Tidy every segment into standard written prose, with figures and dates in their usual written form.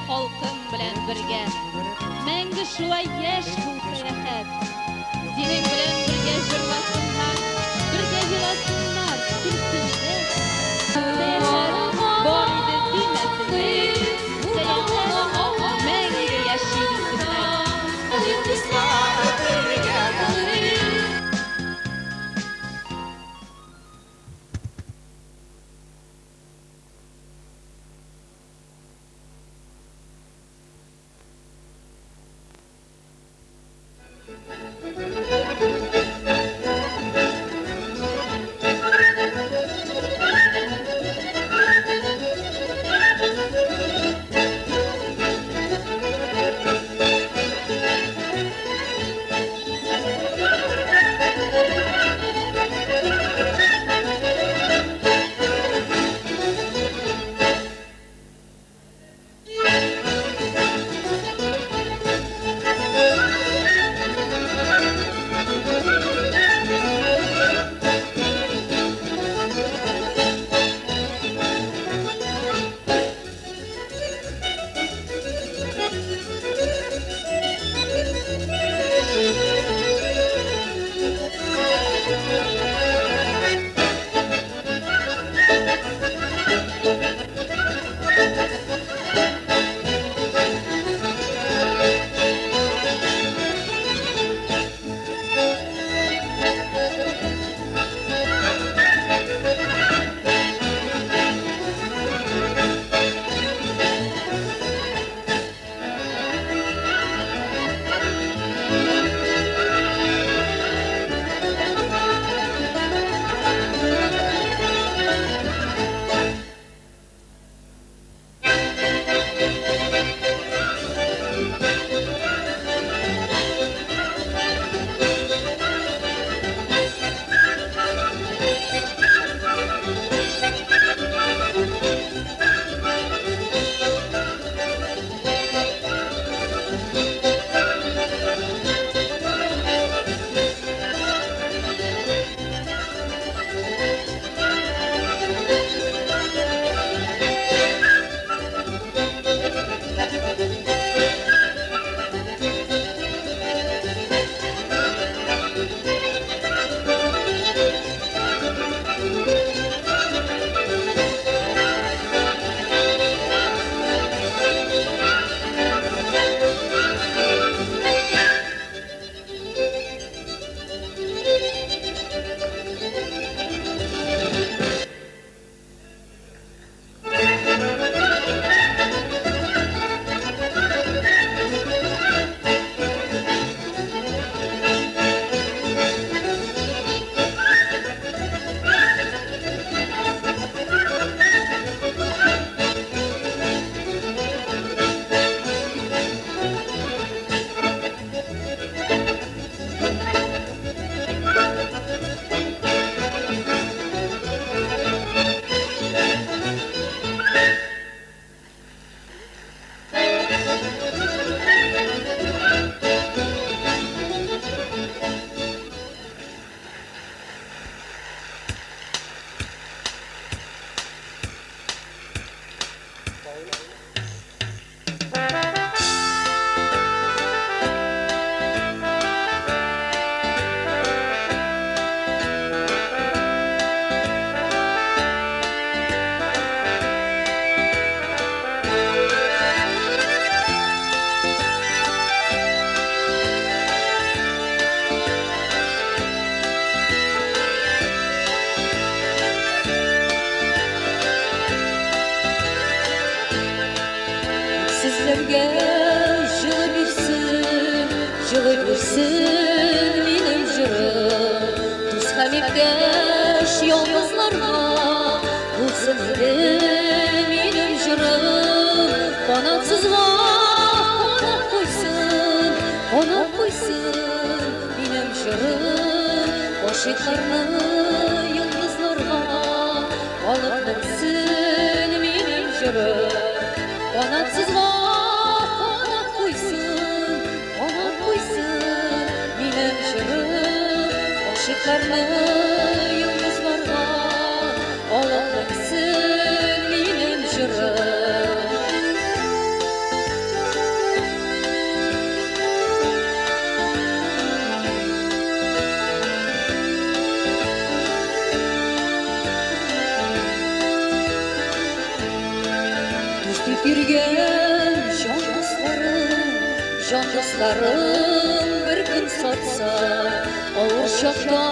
халкың белән бергә. Мәңге шулай яшь бул, Сәяхәт. Синең белән бергә җырласыннар, бергә еласыннар, көлсеннәр. Сәяхәт бар иде димәсеннәр. Сәяхәт мәңге яши дисеннәр. Йолдызлар бергә булыйк. Sizlerge җылы бирсен, җылы бирсен минем җырым. Дус һәм иптәш ялгызларга булсын иде минем җырым. Канатсызга канат куйсын, канат куйсын минем җырым. Гашыйкларны йолдызларга алып менсен минем җырым. Канатсызга канат куйсын, канат куйсын минем җырым. Гашыйкларны йолдызларга алып менсен минем җырым. Сөеп йөргән җан дусларым, җан дусларым бер көн сатса, авыр чакта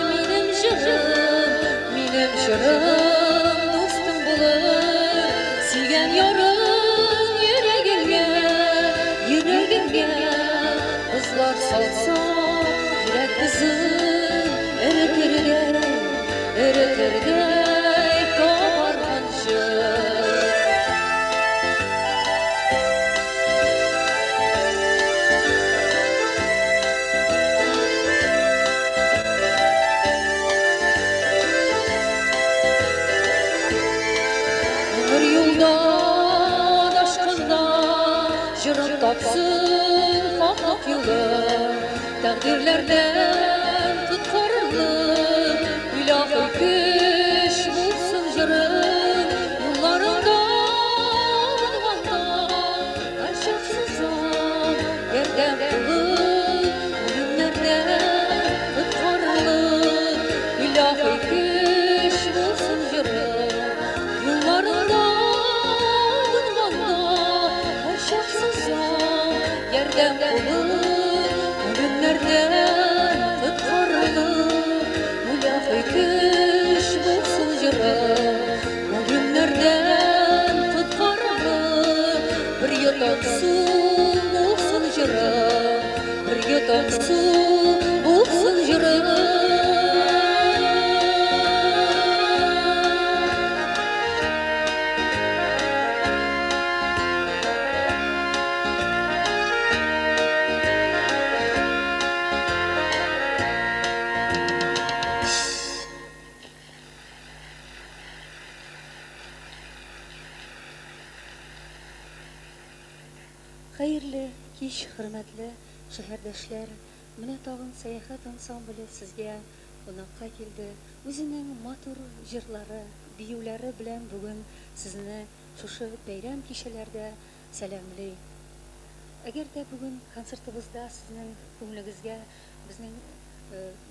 минем җырым, минем җырым дустым булыр. Сөйгән ярың йөрәгеңә, йөрәгеңә бозлар салса, йөрәк бозын эретердәй, эретердәй кабарган җыр. Гомер юлдан ашканда җырың тапсын хаклык юлын, тәкъдирләрдән коткарырлык илаһи көч булсын җырың. Юлларыңда алынганда һәрчак сузам ярдәм кулын, үлемнәрдән коткарырлык илаһи көч булсын җырың. Юлларыңда алынганда һәрчак сузам ярдәм кулын, үлемнәрдән коткарырлык илаһи көч булсын җырың. Үлемнәрдән коткарырлык бер йотым су булсын җырың, бер йотым су булсын җырың. Хәерле кич, хөрмәтле шәһәрдәшләр! Менә тагын Сәяхәт ансамбле сезгә кунакка килде. Үзенең матур җырлары, биюләре белән бүген сезне шушы бәйрәм кичәләрдә сәламли. Әгәр дә бүген концертыбызда сезнең күңелегезгә безнең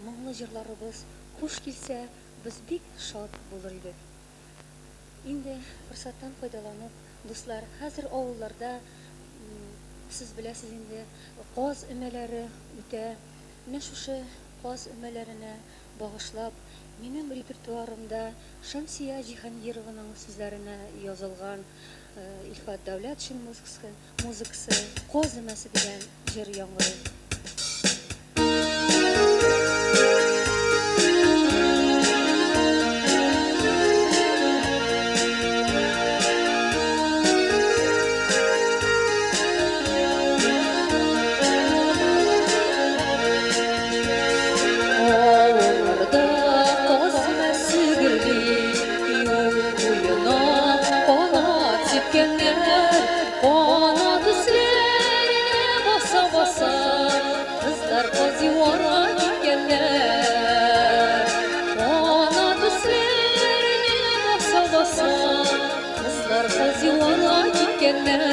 моңлы җырларыбыз хуш килсә, без бик шат булыр идек. Инде форсаттан файдаланып, дуслар, хәзер авылларда, сез беләсез инде, каз өмәләре үтә. Менә шушы каз өмәләренә багышлап, минем репертуарымда Шәмсия Җиһангированың сүзләренә язылган Илфат Дәүләтшин музыкасы, музыкасы Каз өмәсе дигән җыр яңгырый. Авылларда каз өмәсе гөрли, юл буена канат сипкәннәр, канат өсләренә баса-баса, кызлар каз юарга киткәннәр. Канат өсләренә баса-баса, кызлар каз юарга киткәннәр.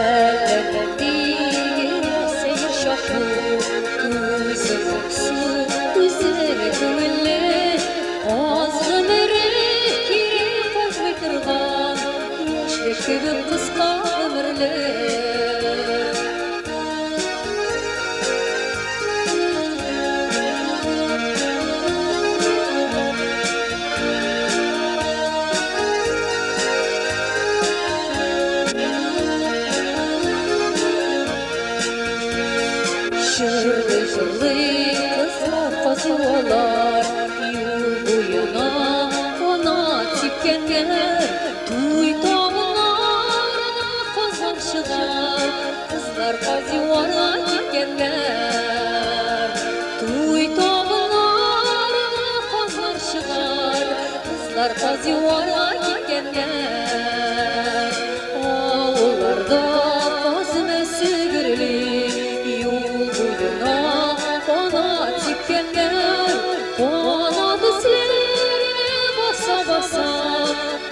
Әллә нинди генә сәер чак бу, үзе моңсу, үзе күңелле. Каз гомере кире кайтмый торган, яшьлек кебек кыска гомерле. Җырлый-җырлый кызлар каз юалар, юл буена канат сипкәннәр, туй табыннарына казлар чыгар, кызлар каз юарга киткәннәр. Туй табыннарына казлар чыгар, кызлар каз юарга киткәннәр. Авылларда каз өмәсе гөрли, юл буена канат сипкәннәр, канат өсләренә баса-баса,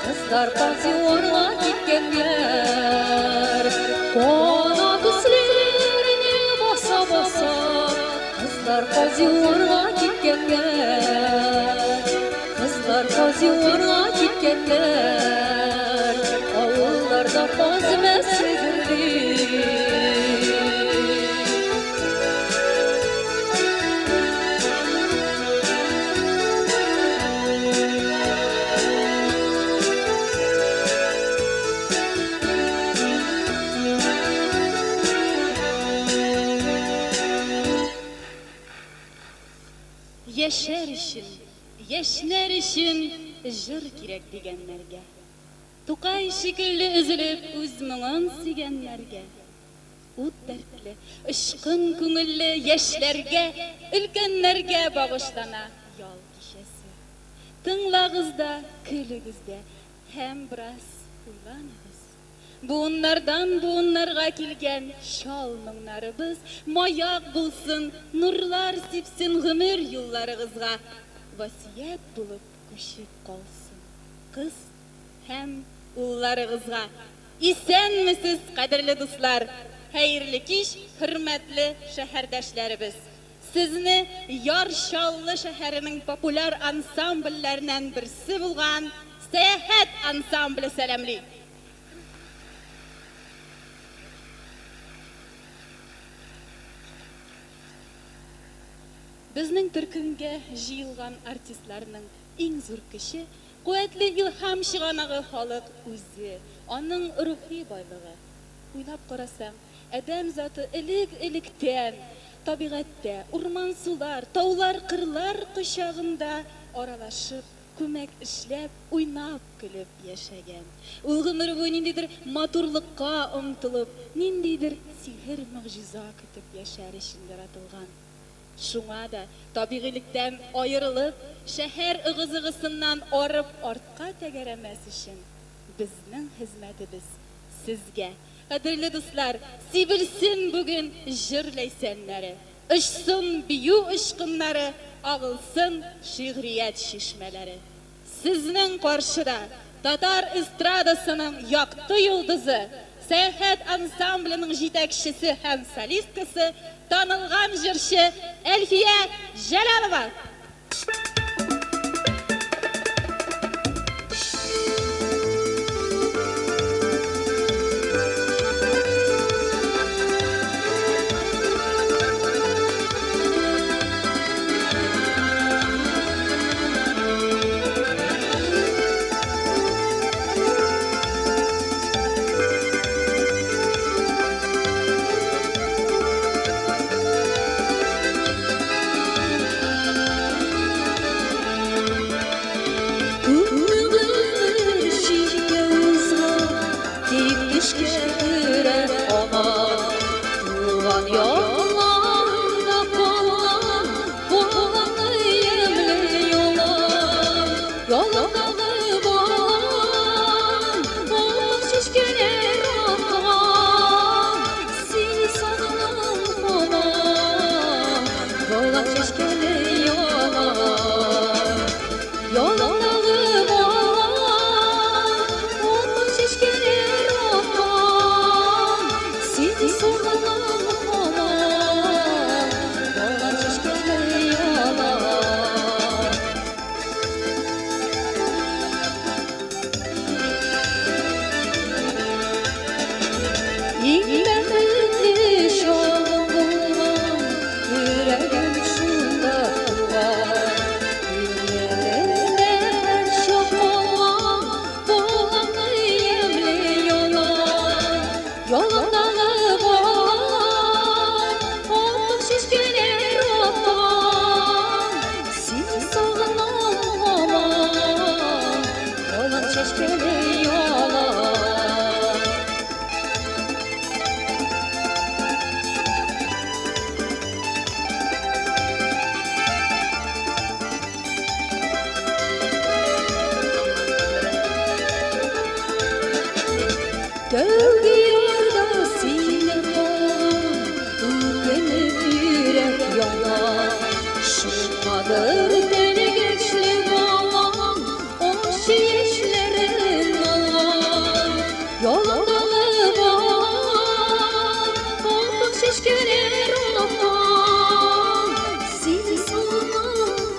кызлар каз юарга киткәннәр. Канат өсләренә баса-баса, киткәннәр. Кызлар каз юарга киткәннәр. Авылларда каз өмәсе гөрли. Яшәр өчен, яшьнәр өчен җыр кирәк дигәннәргә. Тукай шикелле өзелеп үз моңын сөйгәннәргә. Ут дәртле, очкын күңелле яшьләргә, өлкәннәргә багышлана ял кичәсе. Тыңлагыз да, көлегез дә һәм бераз уйланыгыз. Буыннардан буыннарга килгән чал моңнарыбыз маяк булсын, нурлар сипсен гомер юлларыгызга, васыять булып күчеп калсын кыз һәм улларыгызга. Исәнмесез, кадерле дуслар! Хәерле кич, хөрмәтле шәһәрдәшләребез! Сезне Яр Чаллы шәһәренең популяр ансамбльләреннән берсе булган Сәяхәт ансамбле сәламли. Безнең төркемгә җыелган артистларның иң зур көче, куәтле илһам чыганагы халык үзе, аның рухи байлыгы. Уйлап карасаң, адәм заты элек-электән табигатьтә, урман-сулар, таулар-кырлар кочагында аралашып, күмәк эшләп, уйнап-көлеп яшәгән. Ул гомере буе ниндидер матурлыкка омтылып, ниндидер сихер-могҗиза көтеп яшәр өчен яратылган. Шуңа да, табигыйлектән аерылып, шәһәр ыгы-зыгысыннан арып артка тәгәрәмәс өчен, безнең хезмәтебез сезгә, кадерле дуслар, сибелсен бүген җыр ләйсәннәре, очсын бию очкыннары, агылсын шигърият чишмәләре. Сезнең каршыда татар эстрадасының якты йолдызы, Сәяхәт ансамбленең җитәкчесе һәм солисткасы, танылган җырчы Әлфия Җәлалова! Күпме гомер читкә узган, тик төшкә керә һаман. Туган якларда калган баланы ямьле ялан. Яландагы балан, ак чәчкәләр аткан. Сине сагынам һаман, балан чәчкәле ялан. Яландагы балан, ак чәчкәләр аткан. Сине сагынам һаман, балан чәчкәле ялан. Иң бәхетле чагым булган, йөрәгем шунда туган. Күңелемдә һәрчак калган балаңны ямьле ялан. Яландагы балан, ак чәчкәләр аткан. Сине сагынам һаман, балан чәчкәле ялан. Тәүге ярда сине калган, үкенеп йөрәк яна. Шуңадыр тәлгәшле балам, ачы яшьләрен алган. Яландагы балам, ак чәчкәләр аткан. Сине сагынам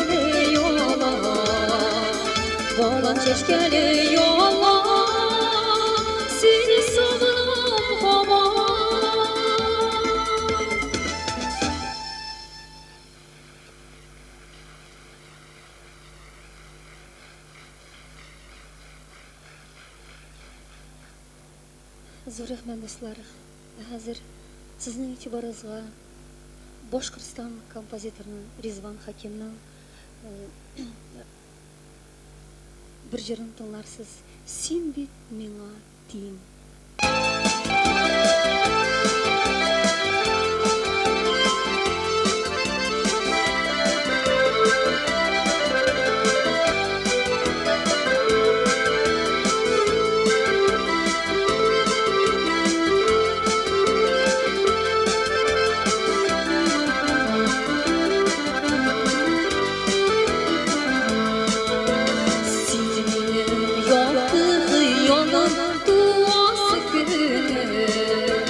чәчкәле ялан, балан чәчкәле ялан, сине сагынам һаман. Зур рәхмәт, дуслар. Ә хәзер сезнең игътибарыгызга Башкортстан композиторының Ризван Хәкимның бер җырын тыңларсыз. Син бит миңа тиң. Син минем якты хыялым, туасы көнем,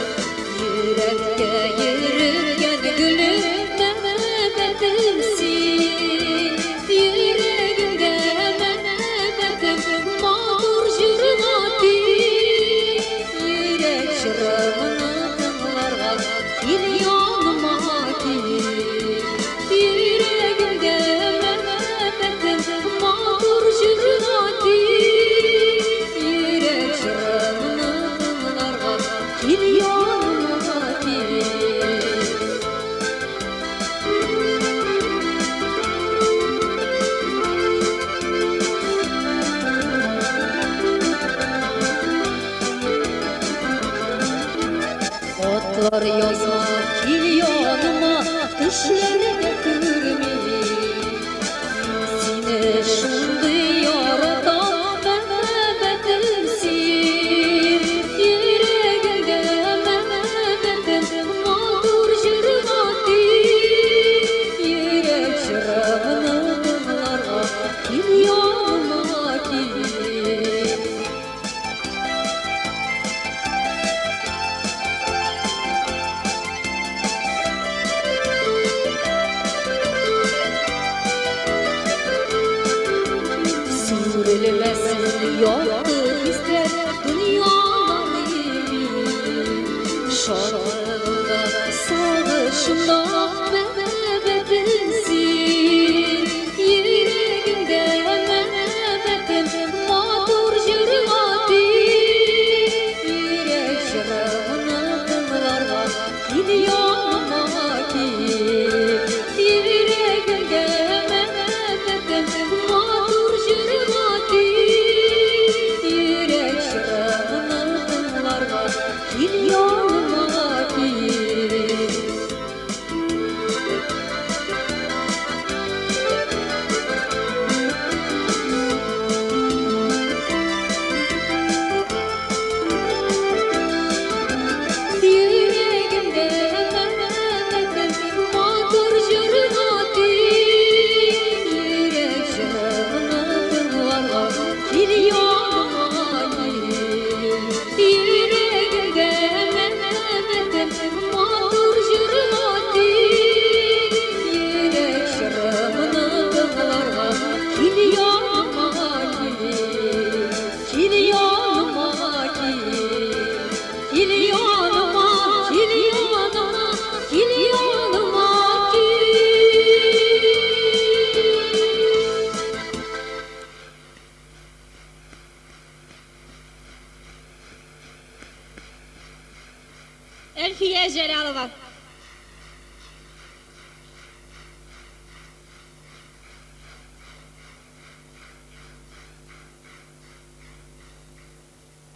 Йөрәккә йөргән гөлем, мәхәббәтем син. Йөрәгемдә мәхәббәтем матур җырга тиң. Йөрәк җырымны тыңларга кил яныма кил. Йөрәгемдә мәхәббәтем матур җырга тиң. Йөрәк җырымны тыңларга кил яныма кил. Хатлар яза кил яныма, төшләрдә күрми. Сине шундый яратам, мәхәббәтем син. Йөрәгемдә мәхәббәтем матур җырга тиң. Йөрәк җырымны тыңларга кил яныма кил. Сүрелмәсен якты хисләр, дөньялар имин. Шатлыгымда, сагышымда мәхәббәтем син. Йөрәгемдә мәхәббәтем матур җырга тиң. Йөрәк җырымны тыңларга кил яныма кил. Йөрәгемдә мәхәббәтем матур җырга тиң. Йөрәк җырымны тыңларга кил яныма кил. Йөрәгемдә мәхәббәтем матур җырга тиң. Йөрәк җырымны тыңларга кил яныма кил. Йөрәгемдә мәхәббәтем матур җырга тиң. Йөрәк җырымны тыңларга кил яныма кил. Кил яныма кил. Кил яныма, кил яныма, кил яныма кил. Әлфия Җәлалова.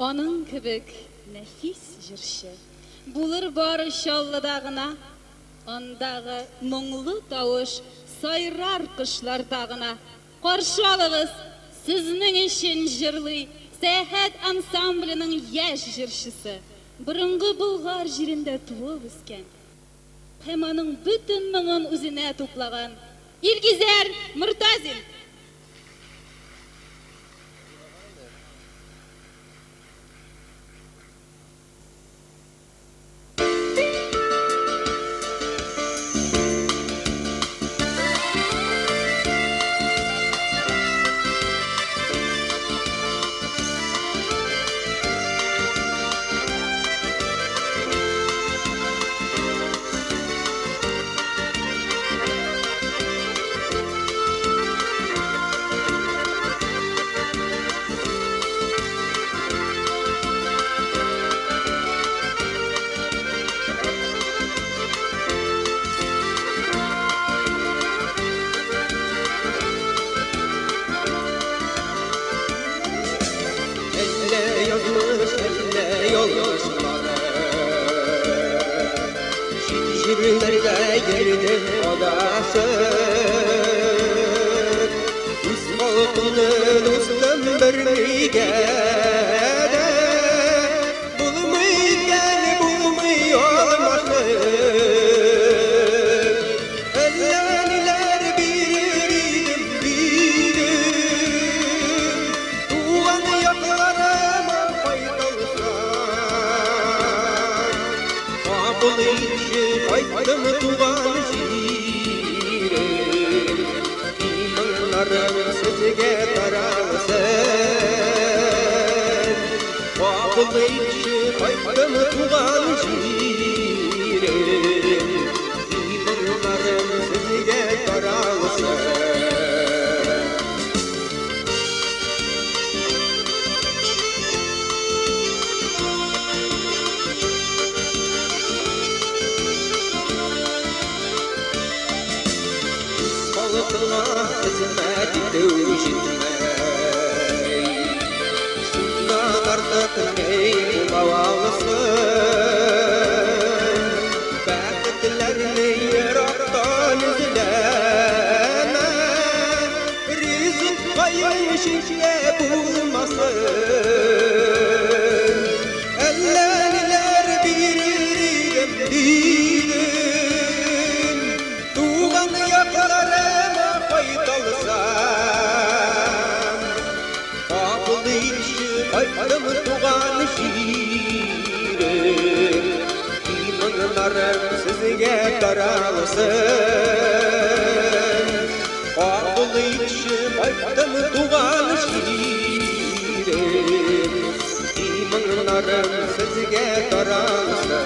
Аның кебек нәфис җырчы булыр бары Чаллыда гына. Андагы моңлы тавыш сайрар кошларда гына. Каршы алыгыз, сезнең өчен җырлый Сәяхәт ансамбленең яшь җырчысы, борынгы Болгар җирендә туып үскән һәм аның бөтен моңын үзенә туплаган Илгизәр Мортазин. Йөрдем адашып. Үз халкымны, дустым, бернигә дә булмый икән, булмый алмашып. Әллә ниләр бирер идем, дидем, туган якларыма кайталсам. Кабул итче, кайттым, туган җирем, Иманнарым сезгә таралсын. Кабул итче, кайттым, туган җирем, Иманнарым сезгә таралсын. Халкыңа хезмәт итү җитмәй, шуннан артык ни була алсын? Бәхетләрне ерактан эзләмә, ризыккаең чикле булмасын. Әллә ниләр бирер идем, дидем, туган якларыма кайталсам. Кабул итче, кайттым, туган җирем, Иманнарым сезгә таралсын. Кабул итче, кайттым, туган җирем, Иманнарым сезгә таралсын.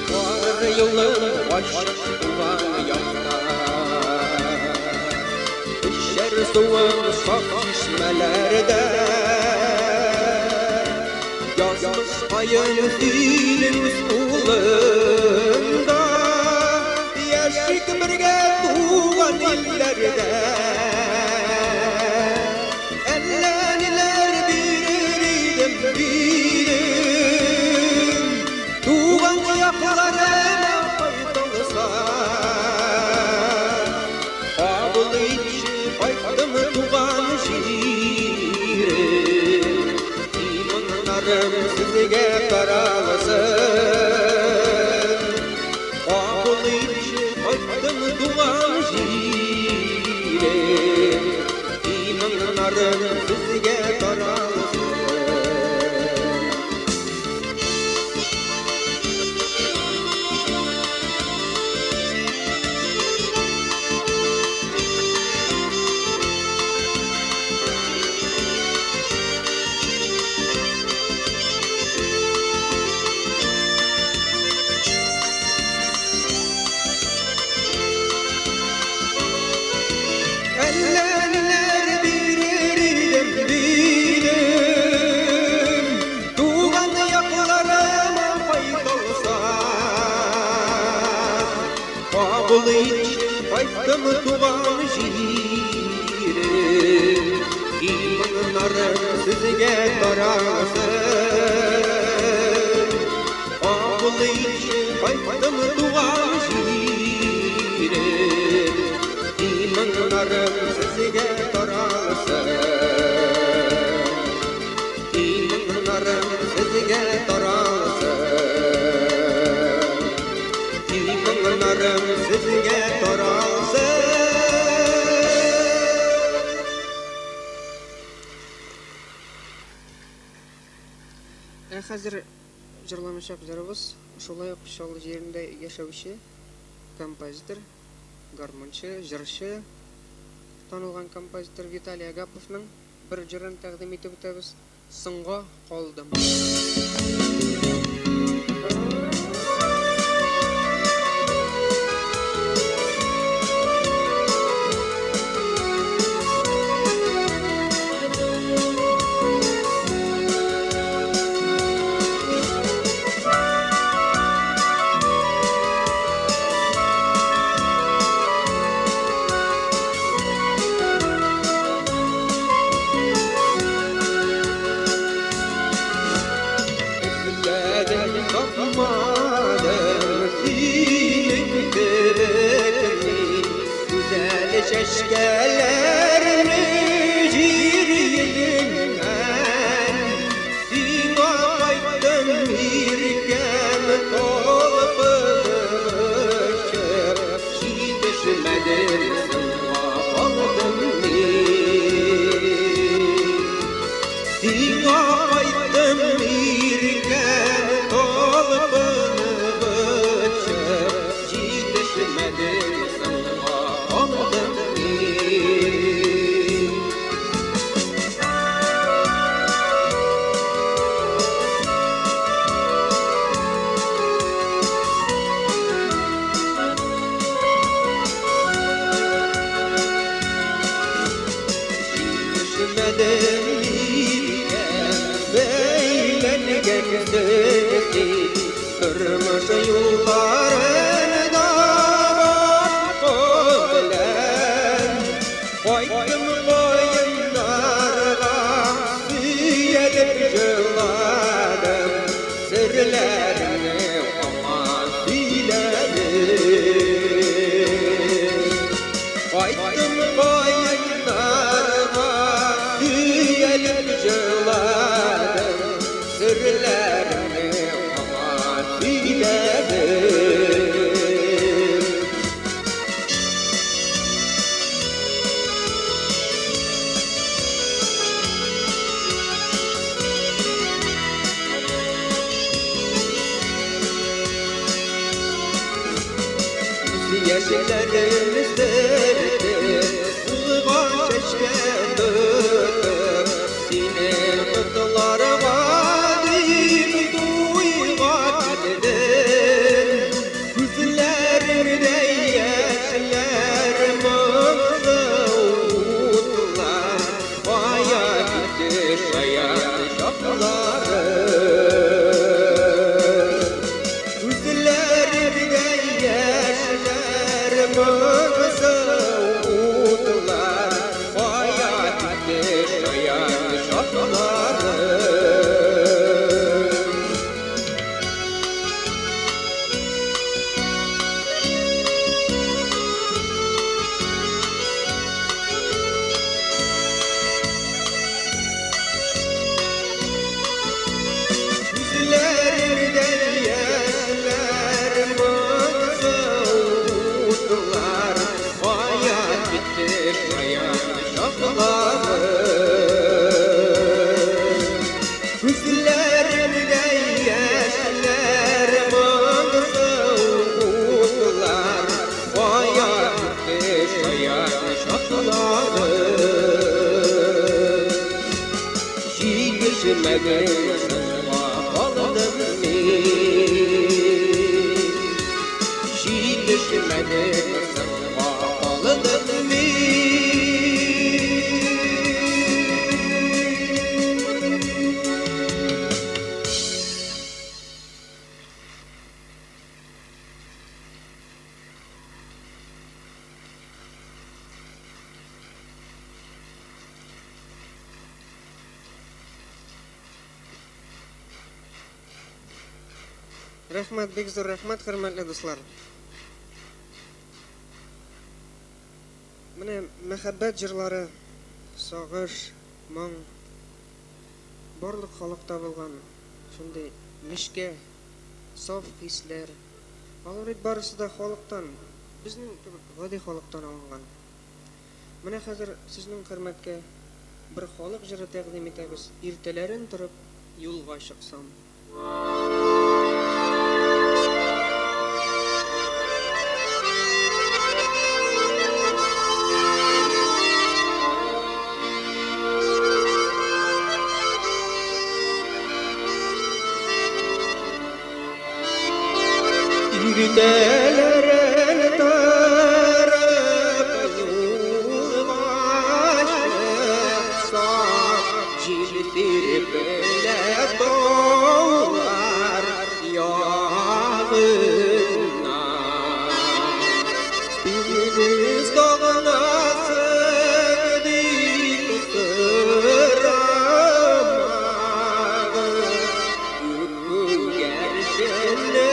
Бар юлым ачык туган якта, Эчәр суым саф чишмәләрдә. Язмышкаем синең үз кулыңда, Яшик бергә туган илләрдә. Әллә ниләр бирер идем, дидем, туган якларыма кайталсам. Кабул итче, кайттым, туган җирем, Иманнарым сезгә таралсын. Кабул итче, кайттым, туган җирем, Иманнарым сезгә таралсын. Әллә ниләр бирер идем, дидем, туган якларыма кайталсам. Кабул итче, кайттым, туган җирем, Иманнарым сезгә таралсын. Кабул итче, кайттым, туган җирем, Иманнарым сезгә таралсын. Иманнарым сезгә таралсын. Иманнарым сезгә таралсын. Ә хәзер җырланачак җырыбыз шулай ук Чаллы җирендә яшәүче композитор, гармунчы, җырчы, танылган композитор Виталий Агаповның бер җырын тәкъдим итеп үтәбез. Соңга калдым. Чәчкәләрне җир йөзеннән. Сиңа кайттым, иркәм, талпынып очып, җитешмәдем, соңга калдым мин. Сиңа кайттым, иркәм, талпынып очып, җитешмәдем, соңга калдым мин. Җитешмәдем, иркәм, бәйләнгән син тормыш юлларында башка белән. Кайттым каеннарга, сөялеп җырладым, серләремне аңа сөйләдем. Кайттым каеннарга, сөялеп җырладым, серләремне аңа сөйләдем. Яшьләрем сөрде, кулга чәчкә тотып, сине котларга дип туйга килдем. Күзләреңдә яшьләр, моңсу утлар, кая китте шаян чакларым? Күзләреңдә яшьләр, моңсу утлар, кая китте шаян чакларым? Күзләреңдә яшьләр, моңсу утлар, кая китте шаян чакларым? Күзләреңдә яшьләр, моңсу утлар, кая китте шаян чакларым? Җитешмәдем, соңга калдым мин. Җитешмәдем, соңга калдым мин. Рәхмәт, бик зур рәхмәт, хөрмәтле дуслар. Менә мәхәббәт җырлары, сагыш, моң барлык халыкта булган шундый нечкә, саф хисләр. Алар бит барысы да халыктан, безнең кебек гади халыктан алынган. Менә хәзер сезнең хөрмәткә бер халык җыры тәкъдим итәбез. Иртәләрен торып юлга чыксам. Иртәләрен торып юлга чыксам, җил сирпелә таулар ягыннан. Сине сагынасың дип сорамагыз, күк күгәрченемне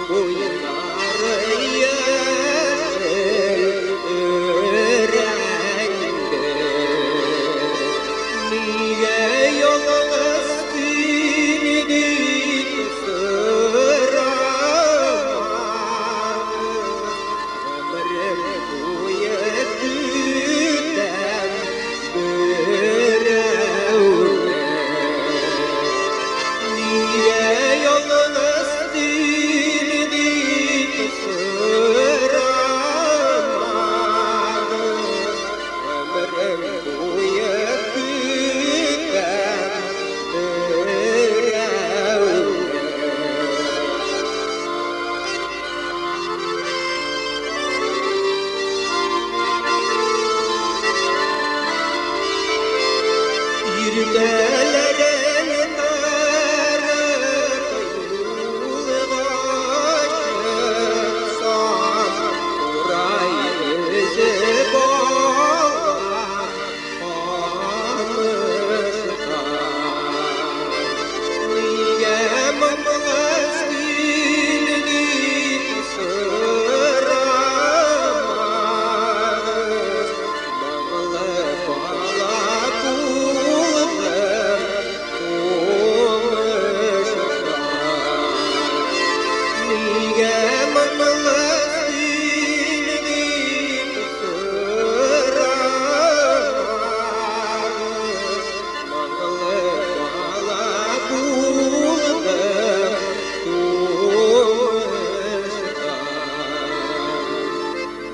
Буйлары яшел өрәңге. Нигә ялгыз син дип сорамагыз, гомерем буе көтәм берәүне. Нигә ялгыз син дип сорамагыз, гомерем буе көтәм берәүне. Иртәләрен торып юлга чыксам, курай өзеп алган камыштан. Нигә моңлы син дип сорамагыз, моңлы бала булдым тумыштан. Нигә моңлы син дип сорамагыз, моңлы бала булдым тумыштан.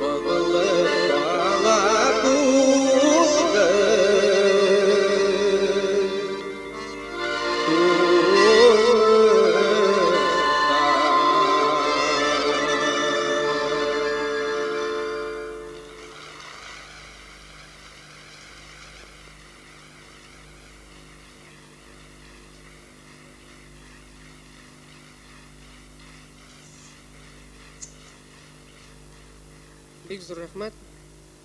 Моңлы бала булдым тумыштан. Бик зур рәхмәт.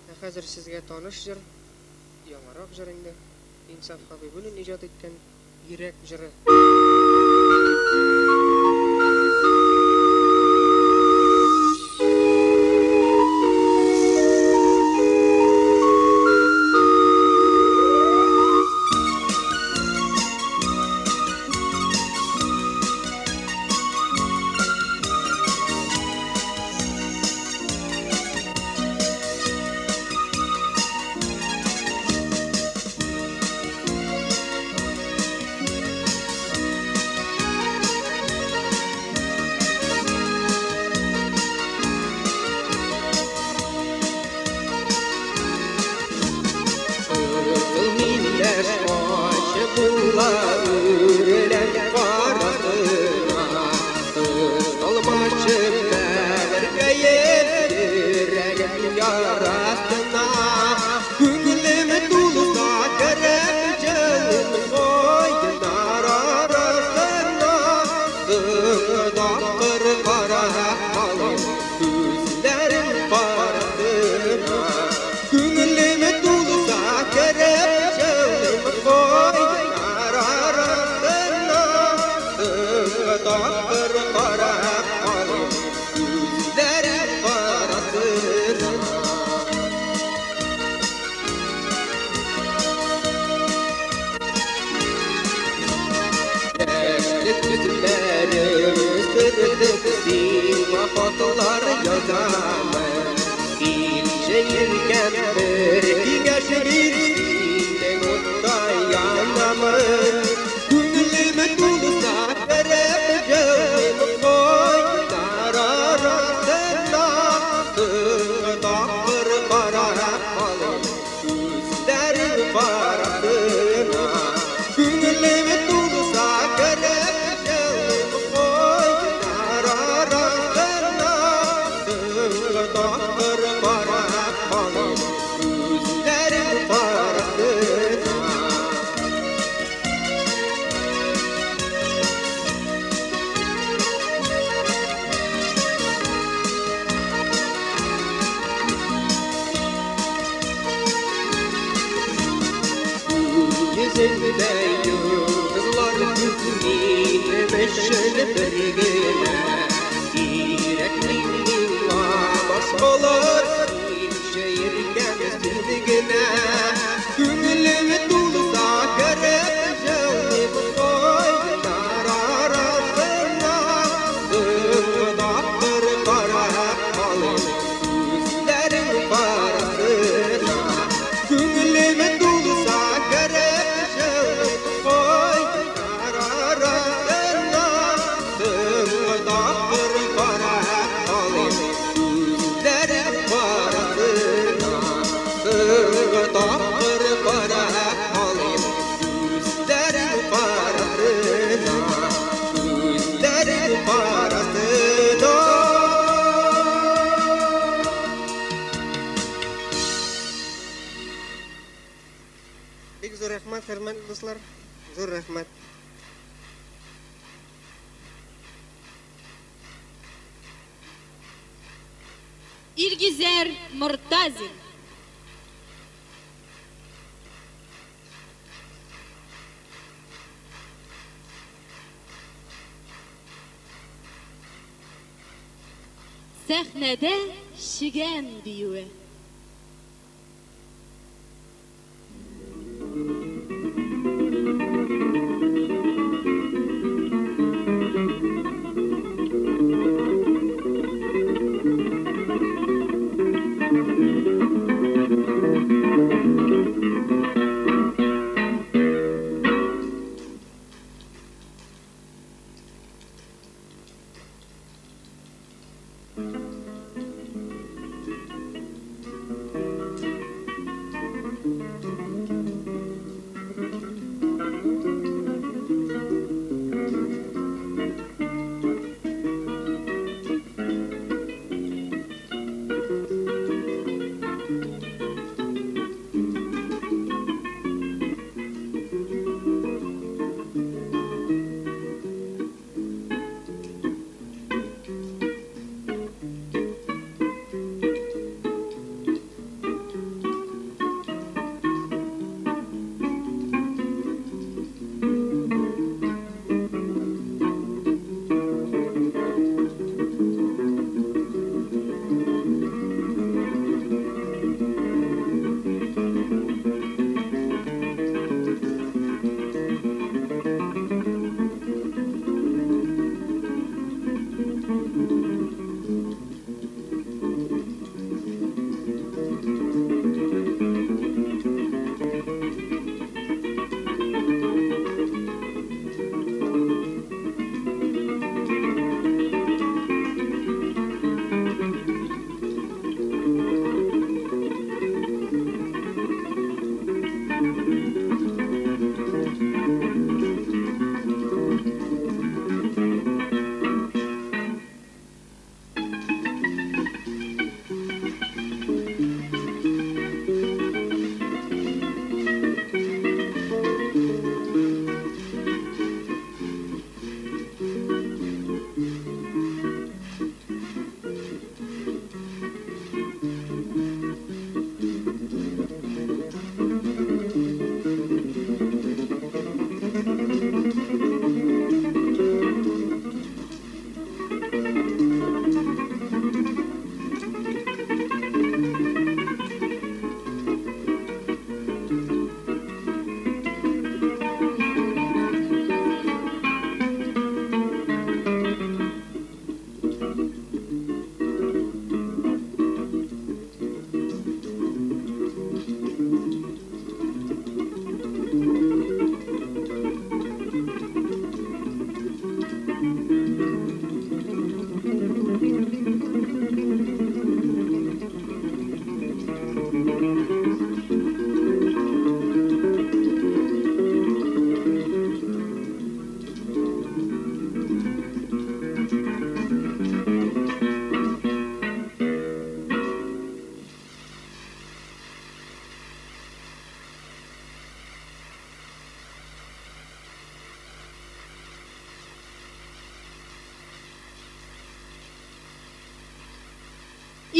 Ә хәзер сезгә таныш җыр, яңарак җыр инде. Инсаф Хабибуллин иҗат иткән Йөрәк җыры. Кызыл миләш ачы була үрләп карасына, Кыз алмачы бәгырькәем йөрәгем ярасына. Күңелем тулса кереп җылым кайнар арасына, Соңгы тапкыр карап калыйм күзләрем карасына. Күңелем тулса кереп җылым кайнар арасына, Соңгы тапкыр карап калыйм күзләрем карасына. Яшьлек күзләрем сөртеп сиңа хатлар язамын. Килче иркәм, бер киңәш бир, синең утта янамын. Күңелем тулса кереп җылым кайнар арасына, Соңгы тапкыр карап калыйм күзләрем карасына. Күңелем тулса кереп җылым кайнар арасына, Соңгы тапкыр карап калыйм күзләрем карасына. Йөзендә йолдызлар күп, минем өчен бер генә. калыр. Мин чәйркән сине генә. Күңелем тулса кереп җылыйм кайнар арасына. Соңгы тапкыр карап калыйм күзләрең карасына. Күңелем тулса кереп җылыйм кайнар арасына. Соңгы тапкыр карап калыйм күзләрең карасына. Соңгы тапкыр карап калыйм күзләрең карасына. Күзләрең карасына. Бик зур рәхмәт, хөрмәтле дуслар. Зур рәхмәт. Илгизәр Мортазин. Сәхнәдә чегән биюе.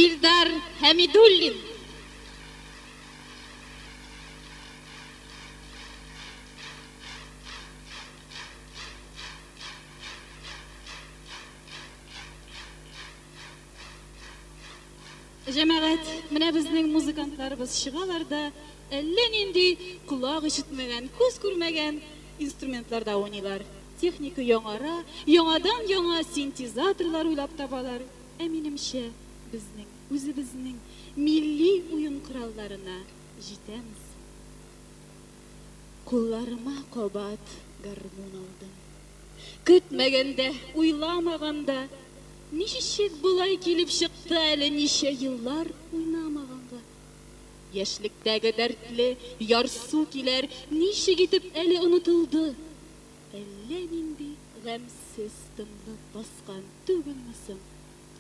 Илдар Хәмидуллин. Җәмәгать, менә безнең музыкантларыбыз чыгалар да, әллә нинди колак ишетмәгән, күз күрмәгән инструментларда уйныйлар. Техника яңара, яңадан-яңа синтезаторлар уйлап табалар. Ә минемчә, безнең үзебезнең милли уен коралларына җитәмез. Кулларыма кабат гармун алдым. Көтмәгәндә, уйламаганда, ничек болай килеп чыкты әле ничә еллар уйнамаганга? Яшьлектәге дәртле ярсу көйләр ничек итеп әле онытылды? Әллә нинди гамьсез тынлык баскан түгелме соң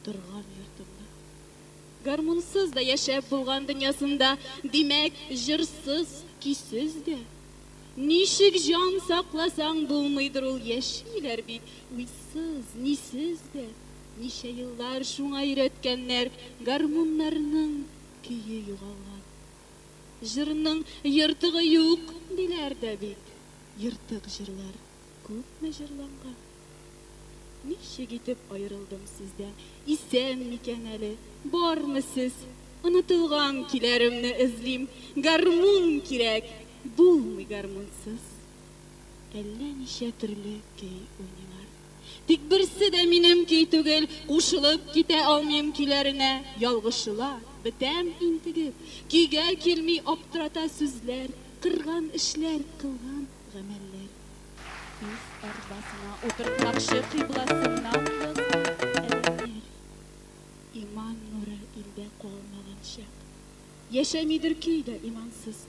торган йортымны? Гармунсыз да яшәп булган дөньясында, димәк, җырсыз, көйсез дә. Ничек җан сакласаң булмыйдыр ул, яшиләр бит уйсыз, нисез дә. Ничә еллар шуңа өйрәткәннәр, гармуннарның көе югалган. Җырның ертыгы юк, диләр дә бит. Ертык җырлар күпме җырланган. Ничек итеп аерылдым сездән, исән микән әле, бармы сез? Онытылган көйләремне эзлим, гармун кирәк, булмый гармунсыз. Әллә ничә төрле көй уйныйлар. Тик берсе дә минем көй түгел, кушылып китә алмыйм көйләренә, ялгышыла, бетәм интегеп. Көйгә килми аптырата сүзләр, кырган эшләр, кылган гамәлләр. Үз арбасына утыртмакчы кыйбласыннан язган адәмнәр. Иман нуры илдә калмаган чак. Яшәмидер көй дә имансыз.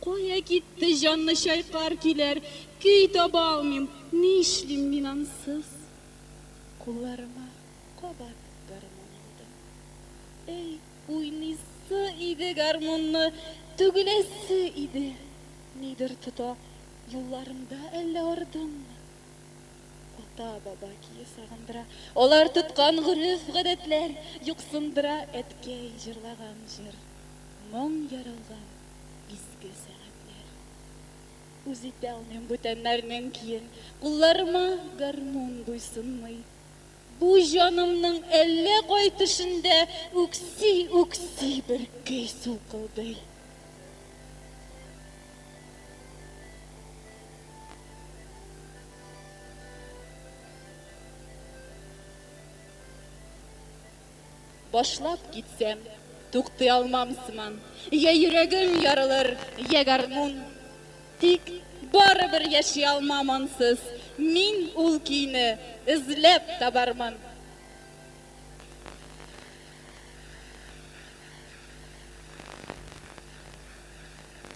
Кая китте җанны чайкар көйләр, көй таба алмыйм, нишлим мин ансыз? Кулларыма кабат гармун алдым. Әй, уйныйсы иде гармунны, түгеләсе иде. Нидер тота юлларымда, әллә ардыммы? Ата-баба көе сагындыра, алар тоткан гореф-гадәтләр юксындыра әткәй җырлаган җыр, моң яралган изге сәгатьләр. Үз итә алмыйм бүтәннәрнең көен, кулларыма гармун буйсынмый. Бу җанымның әллә кай төшендә үкси-үкси бер көй сулкылдый. Башлап китсәм, туктый алмам сыман, йә йөрәгем ярылыр, йә гармун. Тик барыбер яши алмам ансыз, мин ул көйне эзләп табармын.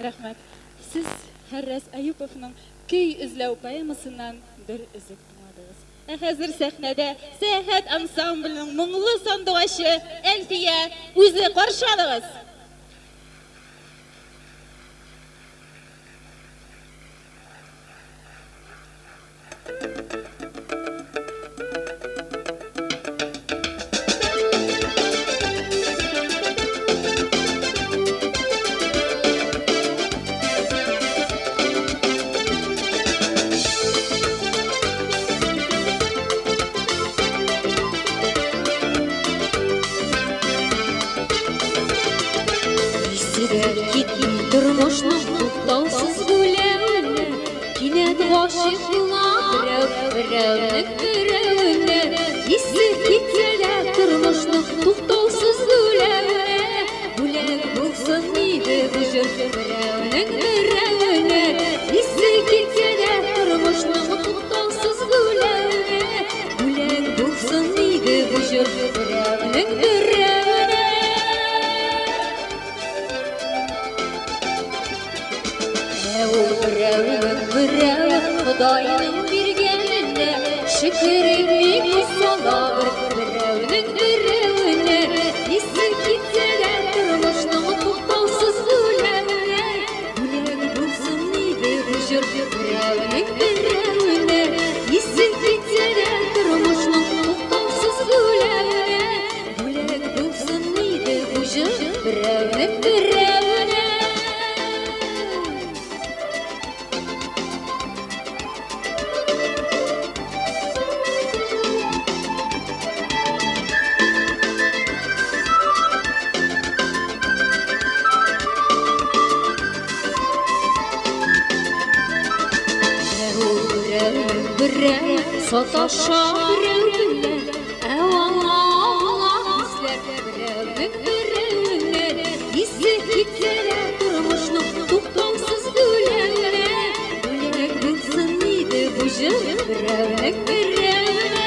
Рәхмәт. Сез Харрас Әюповның Көй эзләү поэмасыннан бер өзек тыңладыгыз. Ә хәзер сәхнәдә Сәяхәт ансамбленең моңлы сандугачы Әлфия үзе, каршы алыгыз! Исе дә китми тормышның туктаусыз гүләвенә. Кинәт гашыйк була берәү берәүнең берәвенә. Исе китсә дә тормышның туктаусыз гүләвенә. Бүләк булсын иде бу җыр берәүнең берәвенә. Исе китсә дә тормышның туктаусыз гүләвенә. Бүләк булсын иде бу җыр берәүнең берәвенә. Ә ул берәүнең берәве Ходайның биргәненә шөкер. Саташа берәү белән, ә аңа була хисләр. Берәүнең берәүенә исе китсә дә тормышның туктаусыз гүләвенә. Бүләк булсын иде бу җыр берәүнең берәвенә.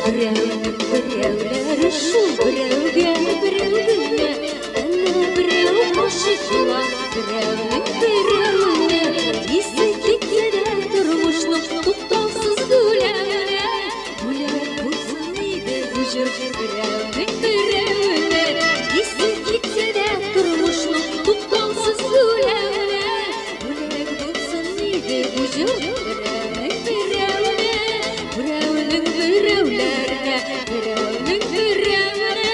Берәүнең берәүләре шул берәүгә берәү генә, әмма берәү гашыйк була, берәүнең берәвенә. Исе китсә дә тормышның туктаусыз гүләвенә. Бүләк булсын иде бу җыр берәүнең берәвенә. Исе китсә дә тормышның туктаусыз гүләвенә. Бүләк булсын иде бу җыр берәүнең берәвенә. Берәүнең берәүләренә, берәүнең берәвенә.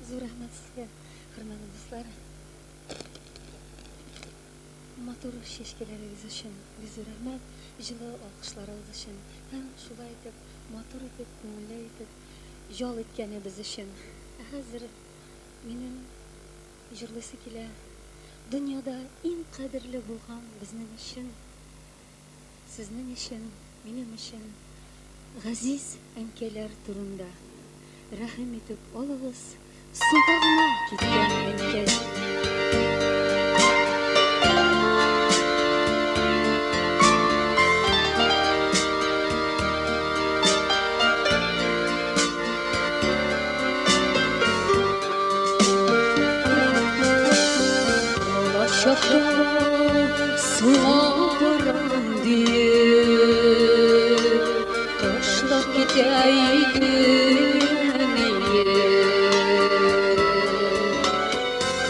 Зур рәхмәт сезгә, хөрмәтле дуслар. Матур чәчкәләрегез өчен бик зур рәхмәт, җылы алкышларыгыз өчен һәм шулай итеп, матур итеп, күңелле итеп ял иткәнебез өчен. Ә хәзер минем җырлыйсы килә. Дөньяда иң кадерле булган безнең өчен, сезнең өчен, минем өчен газиз әнкәйләр турында. Рәхим итеп алыгыз, суга гына киткән әнкәй. Балачакта суга барам диеп, ташлап китә идең әнием.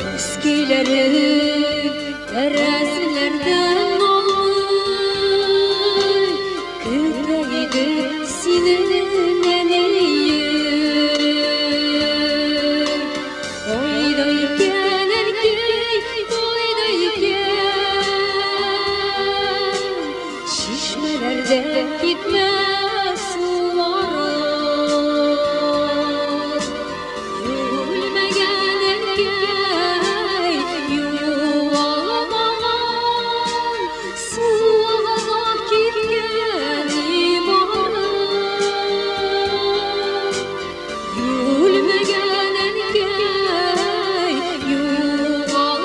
Күз көйләрен тәрәзәләрдән алмый, көтә идем сине әнием. Кайда икән әнкәй, кайда икән? Чишмәләрдә китмәс сулары. Үлмәгән әнкәй, югалмаган, суга киткән иманы. Үлмәгән әнкәй, югалмаган,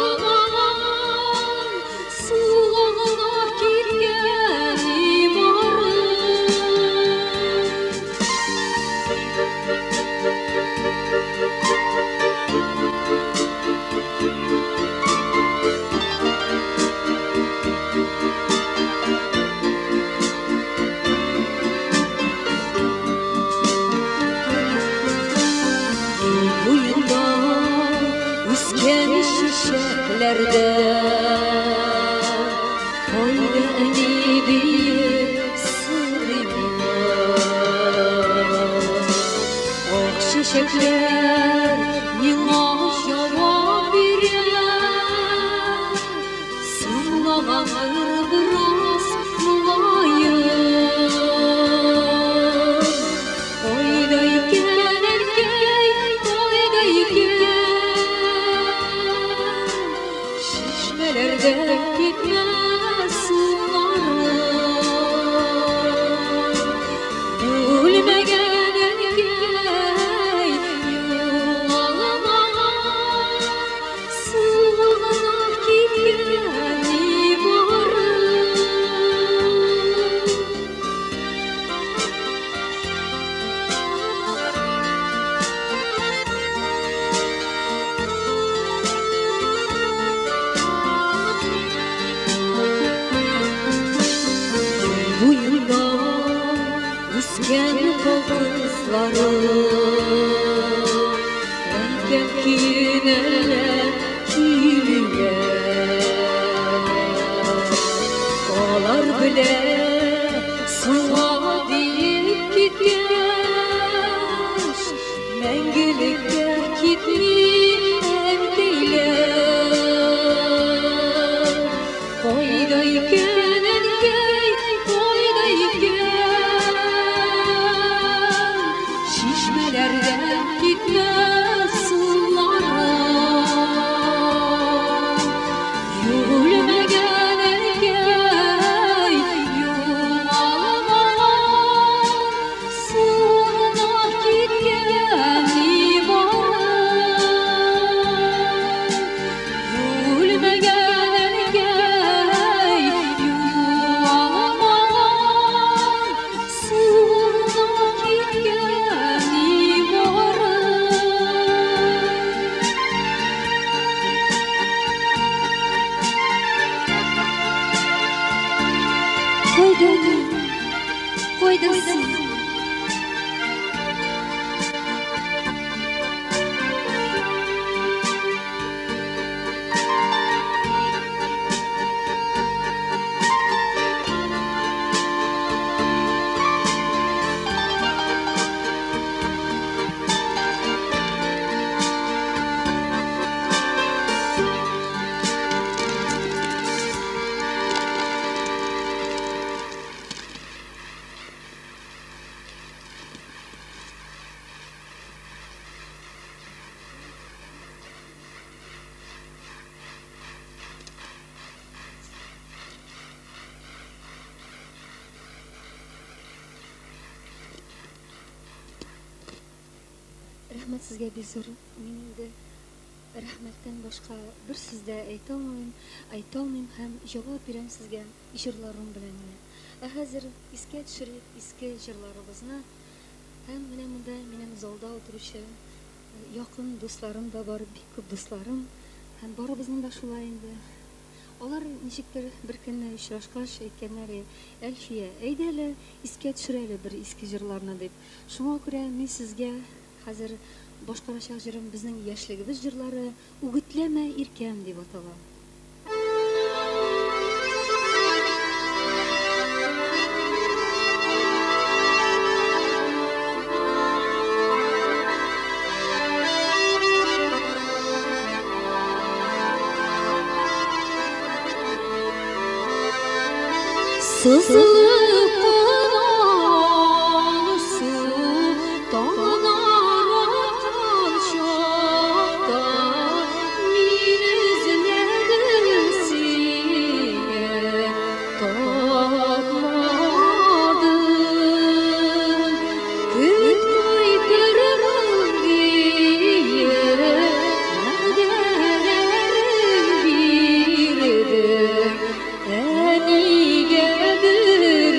суга киткән иманы. Юл буенда үскән чәчәкләрдә кайда әни диеп сорый миңа. Ак чәчәкләр миңа җавап бирә. Соңлаганнар бераз моңаеп. Кайда икән әнкәй, кайда икән? Чишмәләрдә китмәс сулары. Үлмәгән әнкәй, югалмаган, суга гына киткән имары. Буенда үскән колхозлары әнкәм көенәләр, көйлиләр. Алар белән суга диеп китеп, киткән суларым. Үлмәгән әнкәй, югалмаган, суына киткән иманым. Үлмәгән әнкәй, югалмаган, суына киткән иманым. Кайда әни? Кайда син? Рәхмәт сезгә бик зур. Мин инде рәхмәттән башка бер сүз дә әйтә алмыйм, әйтә алмыйм һәм җавап бирәм сезгә җырларым белән генә. Ә хәзер искә төшерик иске җырларыбызны. Һәм менә монда минем залда утыручы якын дусларым да бар, бик күп дусларым. Һәм барыбызның да шулай инде. Алар ничектер бер көнне очрашкач әйткәннәр, Әлфия, әйдә әле искә төшерәле бер иске җырларны дип. Шуңа күрә мин сезгә хәзер башкарачак җырым безнең яшьлегебез җырлары Үгетләмә иркәм дип атала. Сызылып кына су таңнар аткан чакта мин эзләдем сине, тапмадым. Көт кайтырмын диеп, вәгъдәләрең бирдең, ә нигә берүзең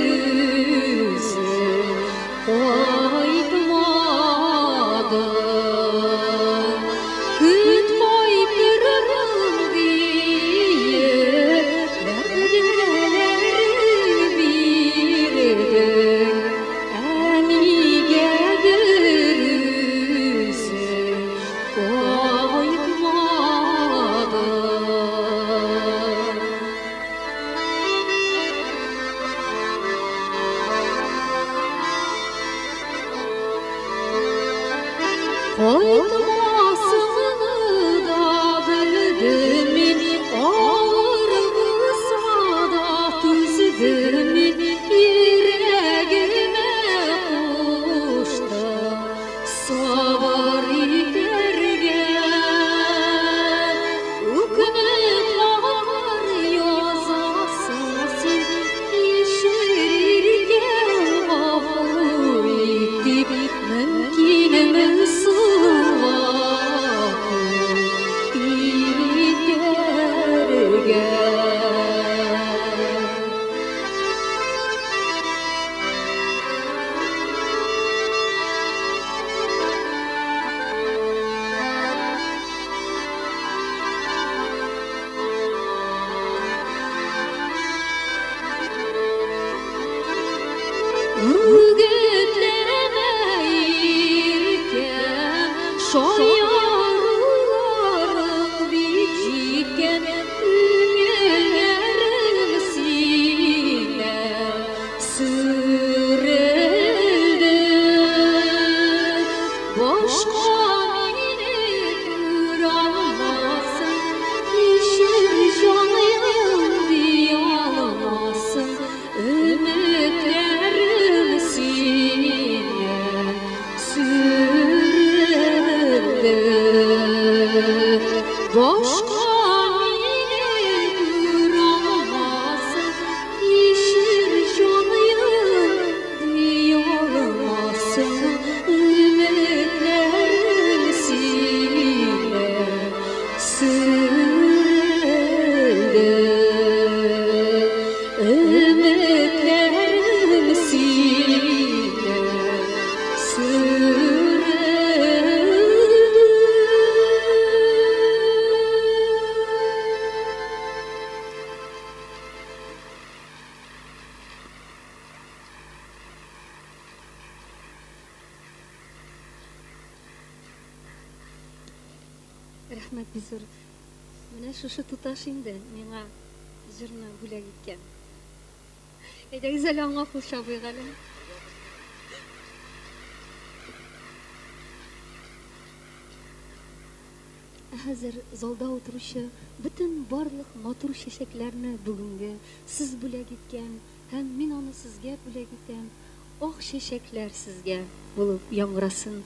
кайтмадың? Көт кайтырмын диеп, вәгъдәләрең бирдең, ә нигә берүзең кайтмадың? Кайтмасыңны да белдем мин, авыр булса да түздем мин, йөрәгемә куштым сабыр итәргә. Үкенеп хатлар язасың син, кичер иркәм, гафу ит дип, мөмкинме соң гафу итәргә? Үгетләмә иркәм, шаяруларың бик җиткән, күңелләрем синнән сүрелде. Башка мине күрә алмассың, кичер җаныем ди алмассың, өметләрем синнән сүрелде. Рәхмәт бик зур. Менә шушы туташ инде миңа җырны бүләк иткән. Әйдәгез әле аңа кул чабыйк әле. Ә хәзер залда утыручы бөтен барлык матур чәчәкләрне бүгенге сез бүләк иткән һәм мин аны сезгә бүләк итәм, ак чәчәкләр сезгә булып яңгырасын.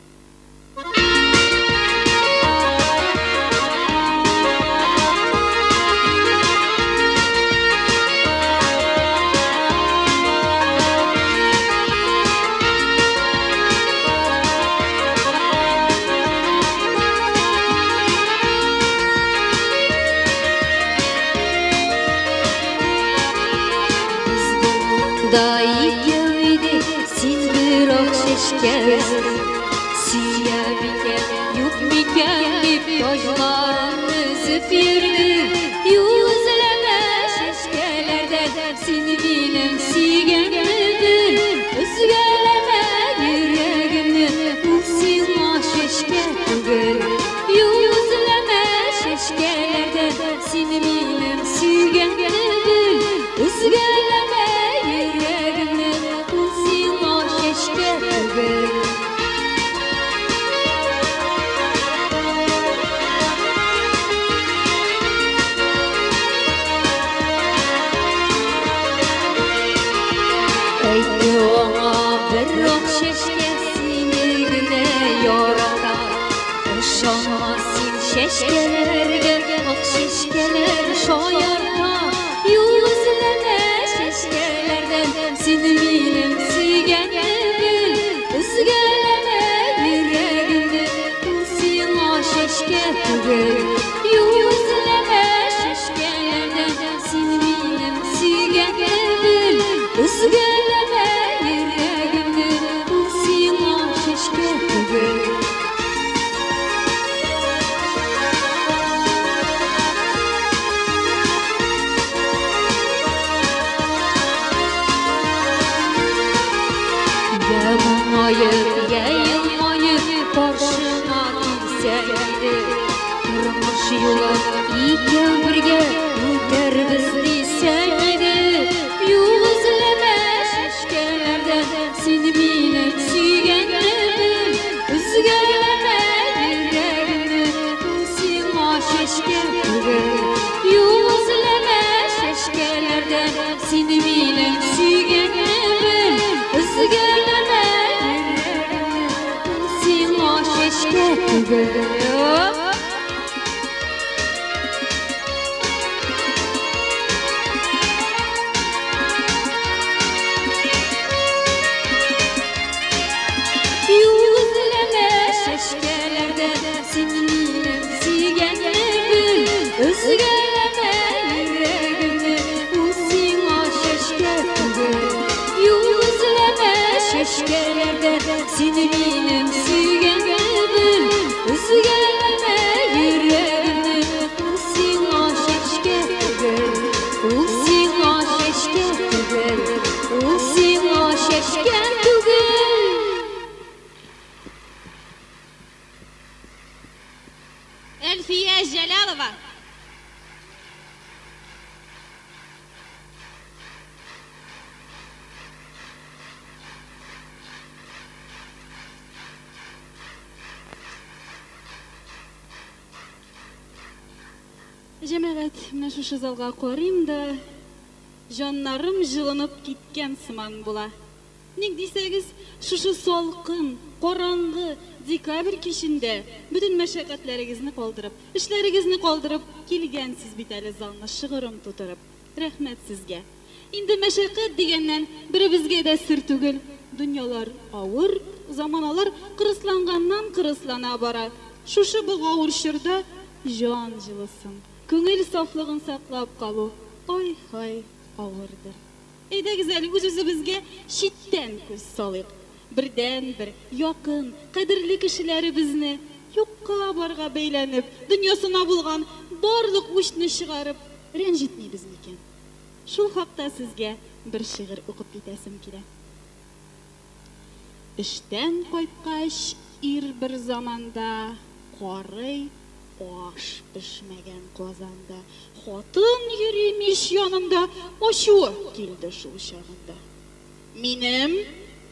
Без болында икәү идек, син бер ак чәчкә өздең. Сөя микән, юк микән дип таҗларын өзеп йөрдең. Юл эзләмә чәчкәләрдән, син минем сөйгәнне бел. Өзгәләмә йөрәгемне, ул сиңа чәчкә түгел. Юл эзләмә чәчкәләрдән, син минем сөйгәнне бел. Өзгәләмә йөрәгемне, ул сиңа чәчкә түгел. Әйтте аңа бер ак чәчкә сине генә ярата. Ышанма син чәчкәләргә, ак чәчкәләр шаярта. Юл эзләмә чәчкәләрдән, син минем сөйгәнне бел. Өзгәләмә йөрәгемне, ул сиңа чәчкә түгел. Юл эзләмә чәчкәләрдән, син минем сөйгәнне бел. Өзгәләмә йөрәгемне, ул сиңа чәчкә түгел. Я моңаеп, я елмаеп, каршыңа килсә иде. Тормыш юлын икәү бергә үтәрбез дисәң иде. Юл эзләмә чәчкәләрдән, син минем сөйгәнне бел. Өзгәләмә йөрәгемне, ул сиңа чәчкә түгел. Юл эзләмә чәчкәләрдән, син минем сөйгәнне бел. Өзгәләмә йөрәгемне, ул сиңа чәчкә түгел. Юл эзләмә чәчкәләрдән, син минем сөйгәнне бел. Өзгәләмә йөрәгемне, ул сиңа чәчкә түгел. Юл эзләмә чәчкәләрдән, син минем сөйгәнне бел. Өзгәләмә йөрәгемне, ул сиңа чәчкә түгел. Ул сиңа чәчкә түгел. Ул сиңа чәчкә түгел. Әлфия Җәлалова. Җәмәгать, менә шушы залга карыйм да, җаннарым җылынып киткән сыман була. Ник дисәгез, шушы салкын, караңгы декабрь кичендә бөтен мәшәкатьләрегезне калдырып, эшләрегезне калдырып килгәнсез бит әле залны шыгрым тутырып. Рәхмәт сезгә. Инде мәшәкать дигәннән, беребезгә дә сер түгел, дөньялар авыр, заманалар кырысланганнан кырыслана бара. Шушы богавыр чорда җан җылысын, күңел сафлыгын саклап калу, ай-һай, авырдыр. Әйдәгез әле үз-үзебезгә читтән күз салыйк. Бердәнбер, якын, кадерле кешеләребезне юкка барга бәйләнеп, дөньясына булган барлык үчне чыгарып, рәнҗетмибез микән? Шул хакта сезгә бер шигырь укып китәсем килә. Эштән кайткач, ир бер заманда карый. Аш пешмәгән казанда, хатын йөри мич янында, ачуы килде шул чагында. Минем,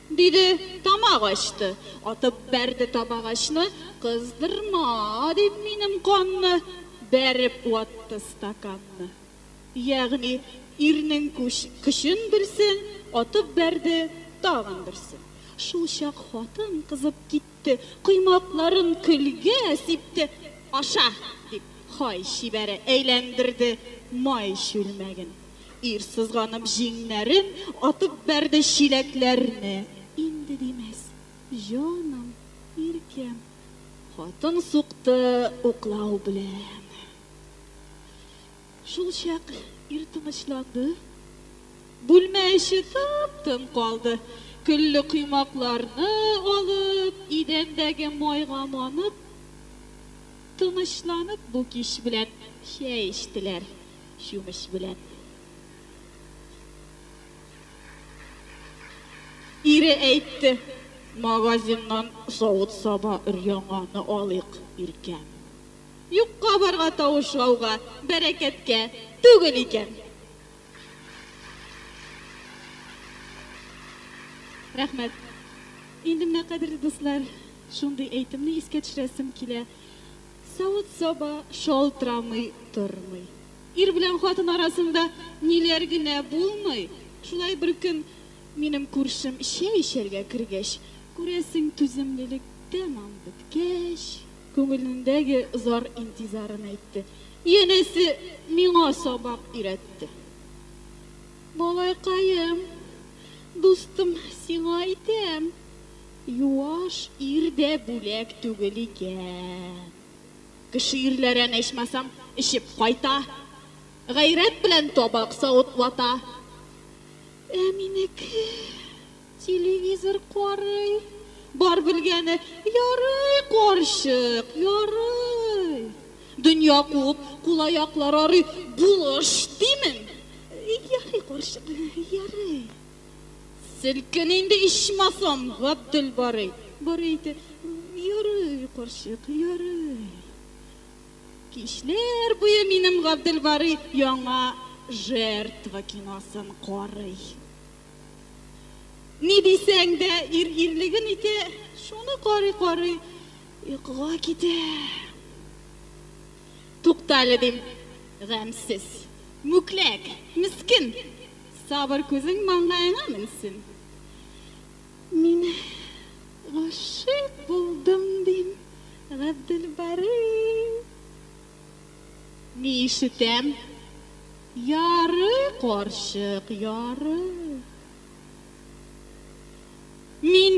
диде, тамак ачты, атып бәрде табагачны, кыздырма, дип минем канны, бәреп ватты стаканны. Ягъни ирнең көчен белсен, атып бәрде тагын берсен. Шулчак хатын кызып китте, коймакларын көлгә сипте, Аша! дип, һай чибәре әйләндерде май чүлмәген. Ир сызганып җиңнәрен, атып бәрде чиләкләрне. Инде димәс, җаным, иркәм, хатын сукты уклау белән. Шулчак ир тынычланды. Бүлмә эче тып-тын калды. Көлле коймакларны алып, идәндәге майга манып, тынычланып бу кич белән чәй эчтеләр чүмеч белән. Ире әйтте, Магазиннан савыт-саба өр-яңаны алыйк, иркәм. Юкка-барга тавыш-гауга, бәрәкәткә түгел икән. Рәхмәт. Инде менә, кадерле дуслар, шундый әйтемне искә төшерәсем килә. Савыт-саба шалтырамый тормый. Ир белән хатын арасында ниләр генә булмый. Шулай бер көн минем күршем чәй эчәргә кергәч, күрәсең, түземлелек тәмам беткәч, Күңелендәге зар-интизарын әйтте. Янәсе, миңа сабак өйрәтте. Малайкаем, дустым, сиңа әйтәм, юаш ир дә бүләк түгел икән. Кеше ирләре әнә ичмасам эчеп кайта, гайрәт белән табак-савыт вата. Ә минеке. Телевизор карый. Бар белгәне, Ярый, карчык, ярый. Дөнья куып, кул-аяклар арый, булыш, димен. Ярый, карчык, ярый. Селкен инде ичмасам, Габделбарый. Барый әйтә, Ярый, карчык, ярый. Кичләр буе минем Габделбарый яңа Жертва киносын карый. Ни дисәң дә, ир ирлеген итә, шуны карый-карый йокыга китә. Туктале, дим, гамьсез, мүкләк, мескен, сабыр күзең маңгаеңа менсен. Мин гашыйк булдым, дим, Габделбарый. Ни ишетәм? Ярый, карчык, ярый. Мин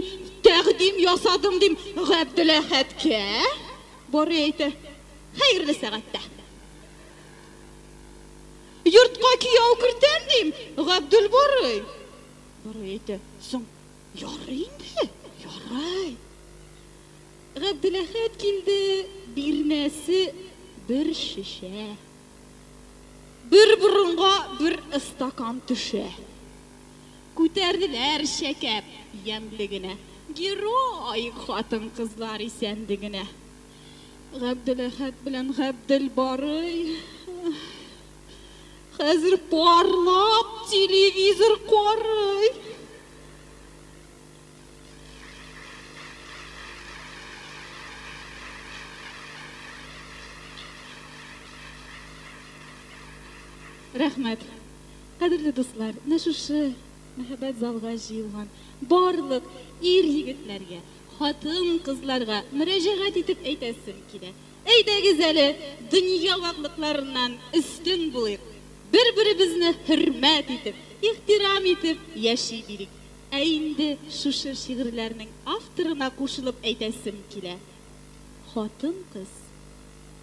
тәкъдим ясадым, дим, Габделәхәткә. Барый әйтә, хәерле сәгатьтә. Йортка кияү кертәм, дим, Габделбарый. Барый әйтә, соң, ярый инде, ярый. Габделәхәт килде, бирнәсе бер шешә. Бер борынга бер ыстакан төшә. Күтәрделәр чәкәп ямьле генә. Героик хатын-кызлар исәнлегенә. Габделәхәт белән Габделбарый хәзер парлап телевизор карый. Рәхмәт. Кадерле дуслар, менә шушы мәһабәт залга җыелган барлык ир-егетләргә, хатын-кызларга мөрәҗәгать итеп әйтәсем килә. Әйдәгез әле, дөнья ваклыкларыннан өстен булыйк, бер-беребезне хөрмәт итеп, ихтирам итеп яши бирик. Ә инде шушы шигырьләрнең авторына кушылып әйтәсем килә, хатын-кыз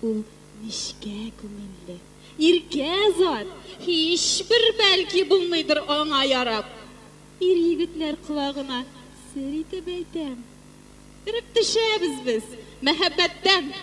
ул нечкә күңелле, иркә зат, һичбер бәлки булмыйдыр аңа ярап. Ир-егетләр колагына сер итеп әйтәм, эреп төшәбез без мәхәббәттән.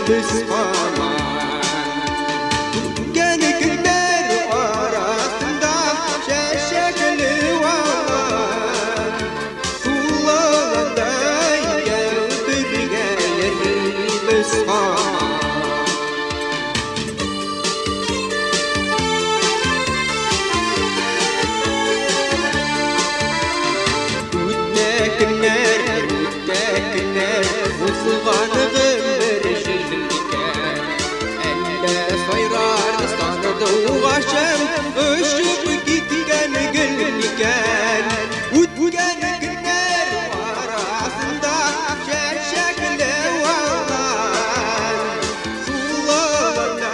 йөрибез һаман. Үткән көннәр арасында чәчәкле алан, Сулаланда икәү бергә йөрибез һаман. Үтә көннәр, үтә көннәр, узган гомер җил икән. Әллә сайрар сандугачым, очып киткән гөл микән? Үткән көннәр арасында чәчәкле алан, Сулаланда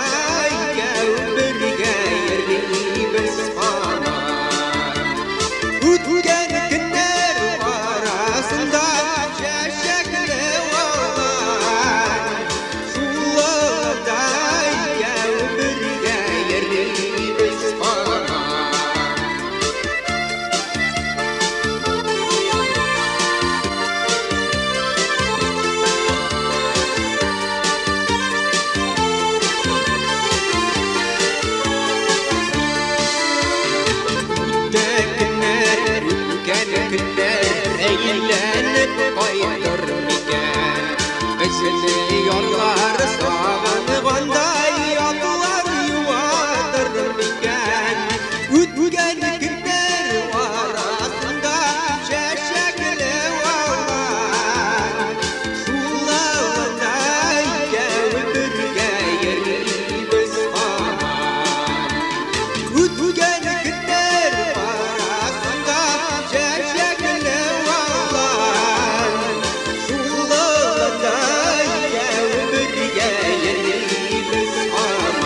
икәү бергә йөрибез һаман. Үткән көннәр арасында чәчәкле алан, Сулаланда икәү бергә йөрибез һаман. Үтә көннәр, үткән көннәр әйләнеп кайтыр микән? Безне ярлар сагынганда ятлар юатыр микән? Үткән көннәр арасында чәчәкле алан, Сулаланда икәү бергә йөрибез һаман. Үткән көннәр арасында чәчәкле алан, Сулаланда икәү бергә йөрибез һаман.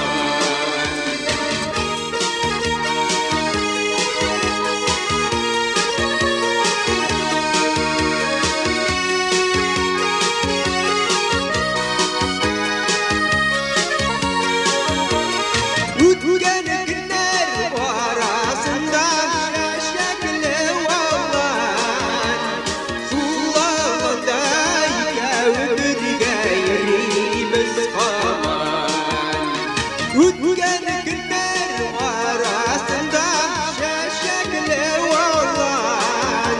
Үткән көннәр арасында чәчәкле алан, Сулаланда икәү бергә йөрибез һаман. Үткән көннәр арасында чәчәкле алан,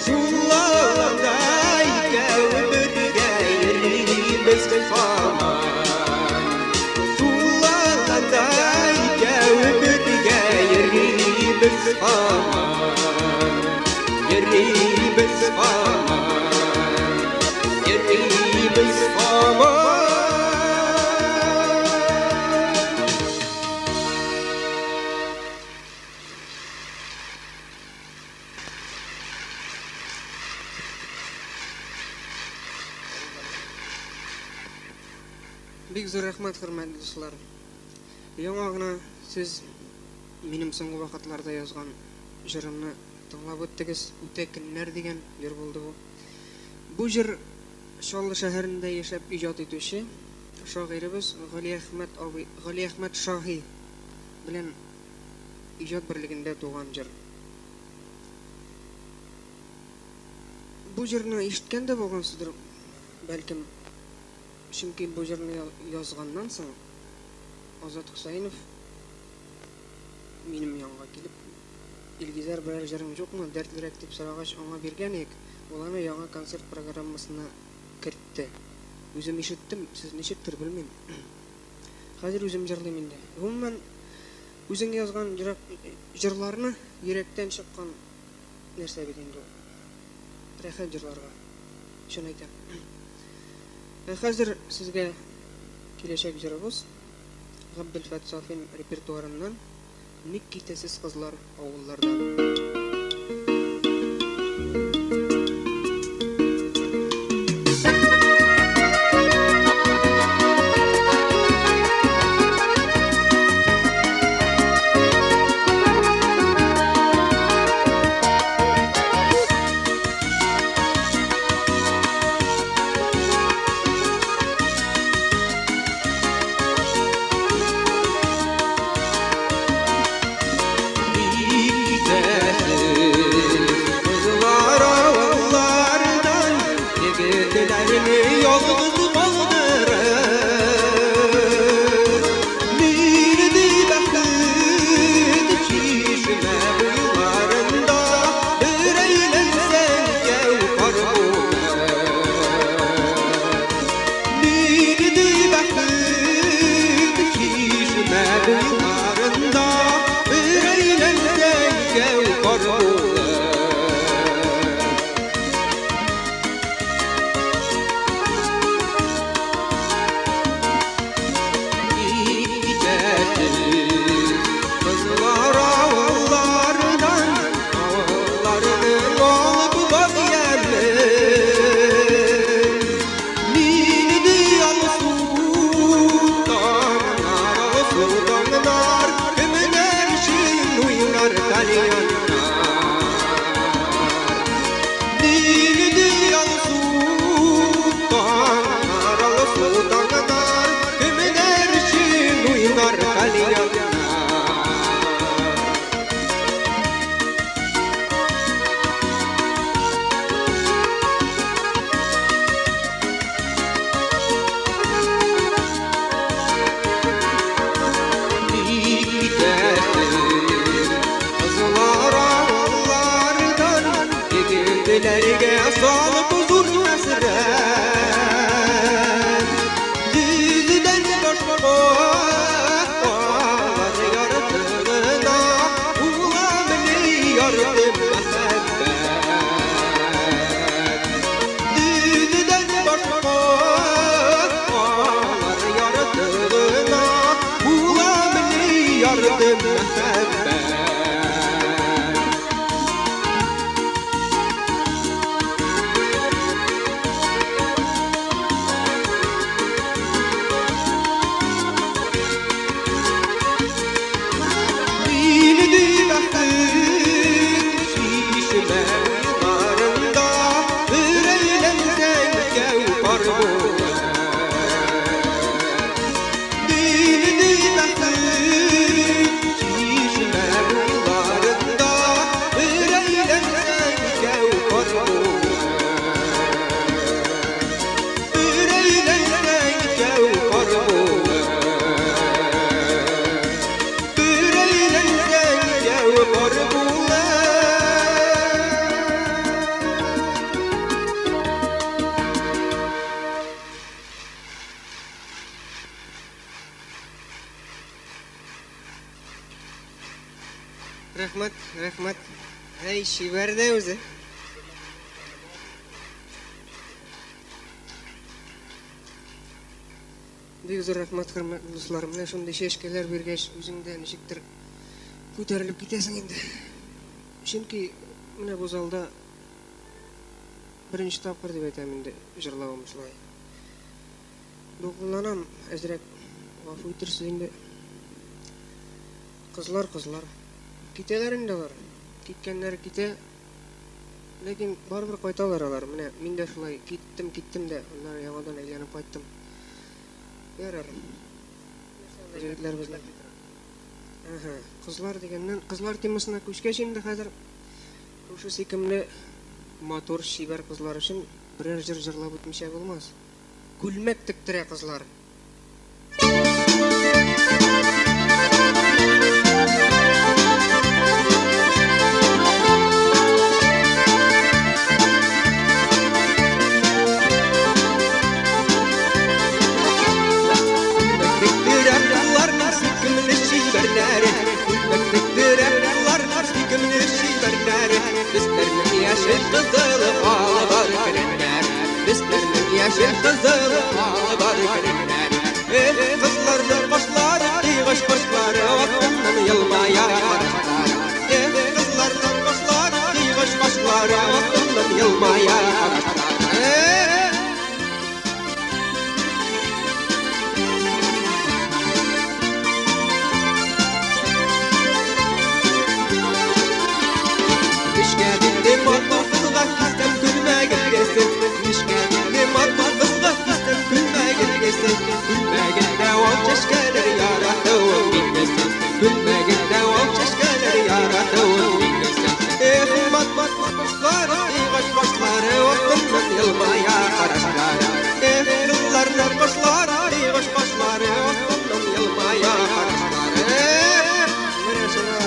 Сулаланда икәү бергә йөрибез һаман. Сулаланда икәү бергә йөрибез һаман. Йөрибез һаман. Йөрибез һаман. Бик зур рәхмәт, хөрмәтле дуслар. Яңа гына сез минем соңгы вакытларда язган җырымны тыңлап үттегез. Үтә көннәр дигән җыр булды бу. Бу җыр Чаллы шәһәрендә яшәп иҗат итүче шагыйребез Галиәхмәт абый, Галиәхмәт Шаһи белән иҗат берлегендә туган җыр. Бу җырны ишеткән дә булгансыздыр, бәлкем. Чөнки бу җырны язганнан соң Азат Хөсәенов минем янга килеп, Илгизәр, берәр җырың юкмы, дәртлерәк дип сорагач, аңа биргән идек, ул аны яңа концерт программасына кертте. Үзем ишеттем, сез ничектер, белмим. Хәзер үзем җырлыйм инде. Гомумән, үзең язган җырларны йөрәктән чыккан нәрсә бит инде ул. Рәхәт җырларга. Чын әйтәм. Ә хәзер сезгә киләчәк җырыбыз Габделфәт Сафин репертуарыннан Ник китәсез, кызлар, авыллардан? Ник китәсез? Рәхмәт, рәхмәт. Әй, чибәр дә үзе. Бик зур рәхмәт, хөрмәтле дуслар. Менә шундый чәчкәләр биргәч, үзең дә ничектер күтәрелеп китәсең инде. Чөнки менә бу залда беренче тапкыр дип әйтәм инде җырлавым шулай. Дулкынланам, әзрәк гафу итерсез инде. Кызлар, кызлар. Китәләр инде алар. Киткәннәре китә. Ләкин барыбер кайталар алар. Менә мин дә шулай киттем, киттем дә, аннары яңадан әйләнеп кайттым. Ярар. Егетләр безнең. Әһә, кызлар дигәннән, кызлар темасына күчкәч инде хәзер шушы сөйкемле, матур, чибәр кызлар өчен берәр җыр җырлап үтмичә булмас. Күлмәк тектерә кызлар. Күлмәк тектерә кызларның сөйкемле чибәрләре. Күлмәк тектерә кызларның сөйкемле чибәрләре. Төсләрнең яшел, кызылы, алы бар келәмнәр. Төсләрнең яшел, кызылы, алы бар келәмнәр. Эх, кызларның кашлары, кыйгач кашлары, астыннан елмая карашлары. Эх, кызларның кашлары, кыйгач кашлары, астыннан елмая карашлары. Эх! Нечкә билле матур кызга кистем күлмәк өлгесен. Нечкә билле матур кызга кистем күлмәк өлгесен. Күлмәгендә ал чәчкәләр яратуым билгесен. Күлмәгендә ал чәчкәләр яратуым билгесен. Эх, матур кашлары, кыйгач кашлары, астыннан елмая карашлары. Эх, кызларның кашлары, кыйгач кашлары, астыннан елмая карашлары. Эх, менә шулай.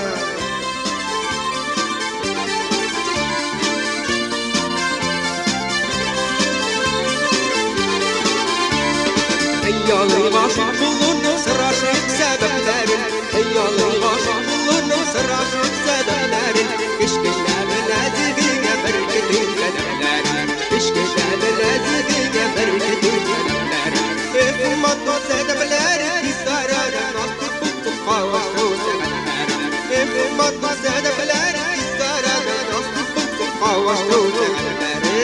Хыялый гашыйк булуның сорашыйк сәбәпләрен. Хыялый гашыйк булуның сорашыйк сәбәпләрен. Кечкенә беләзегеңә беркетү кадәмнәрен. Кечкенә беләзегеңә беркетү кадәмнәрен. Эх, матур сәдәпләре, тиз арада насыйп булсын кавышу сәгатьләре. Эх, матур сәдәпләре, тиз арада насыйп булсын кавышу сәгатьләре.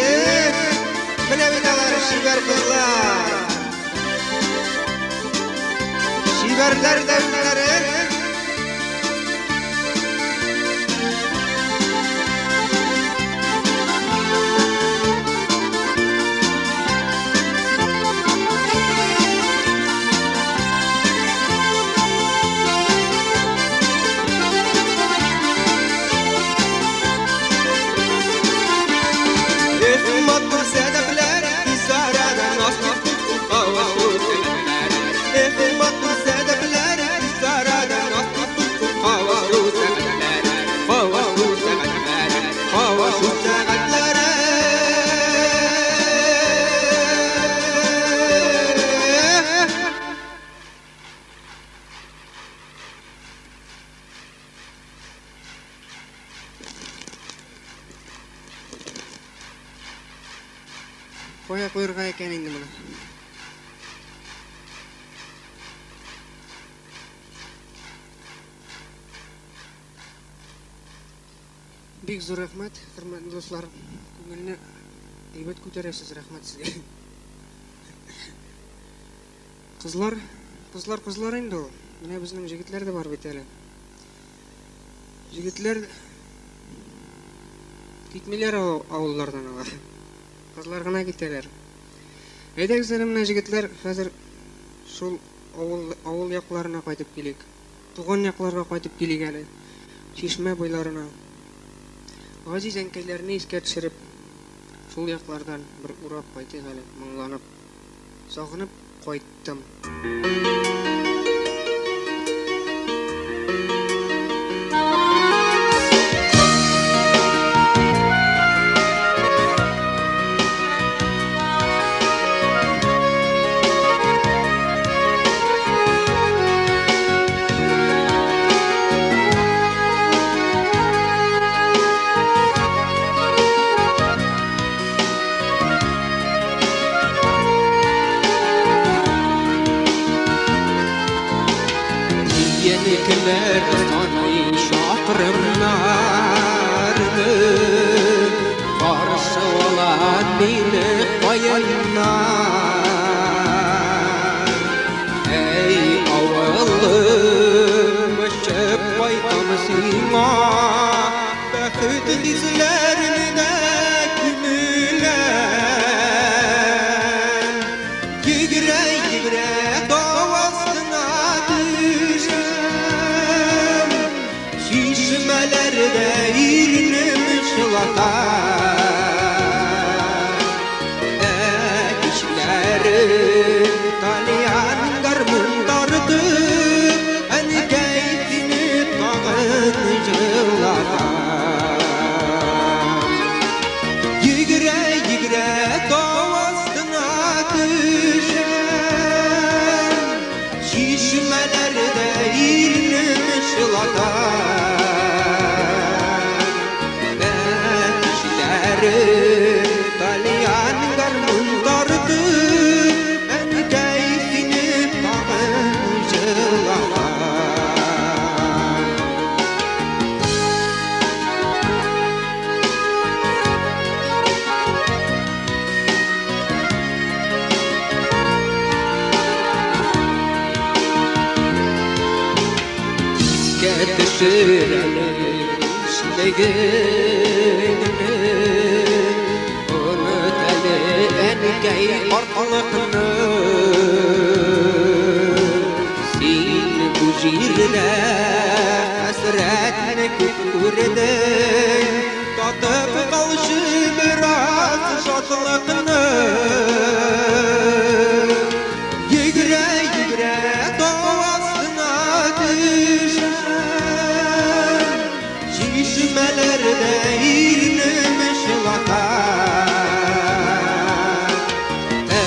Менә бит алар чибәр кызлар. Чибәрләр дә үзләре. Эх, матур сәдәпләр, тиз арада насыйп булсын кавышу сәгатьләре. Эх, матур сәдәпләр, тиз арада насыйп булсын кавышу сәгатьләре. Кавышу сәгатьләре, кавышу сәгатьләре. Кая куярга икән инде моны? Бик зур рәхмәт, хөрмәтле дуслар. Күңелне әйбәт күтәрәсез, рәхмәт сезгә. Кызлар, кызлар, кызлар инде ул. Менә безнең җегетләр дә бар бит әле. Җегетләр китмиләр авыллардан алар. Кызлар гына китәләр. Әйдәгез әле менә җегетләр, хәзер шул авыл авыл якларына кайтып килик. Туган якларга кайтып килик әле. Чишмә буйларына. Газиз әнкәйләрне искә төшереп, шул яклардан бер урап кайтыйк әле, моңланып. Сагынып кайттым. Җиянекләр саный чакрымнарны, Каршы ала мине каеннар. Әй, авылым, очып кайтам сиңа, Бәхет хисләренә күмеләм. Йөгерә-йөгерә тау астына төшәм, Чишмәләрдә ирнем чылата. Ә кичләрен тальян гармун тартып, Әнкәй сине тагын җырлата. Йөгерә-йөгерә тау астына төшәм, Чишмәләрдә ирнем чылата. Ә кичләрен тальян гармун тартып, Әнкәй сине тагын җырлата. Искә төшер әле яшьлегеңне, Оныт әле, әнкәй, картлыкны. Син бу җирдә хәсрәтне күп күрдең, Татып калчы бераз шатлыкны. Йөгерә-йөгерә тау астына төшәм, Чишмәләрдә ирнем чылата. Ә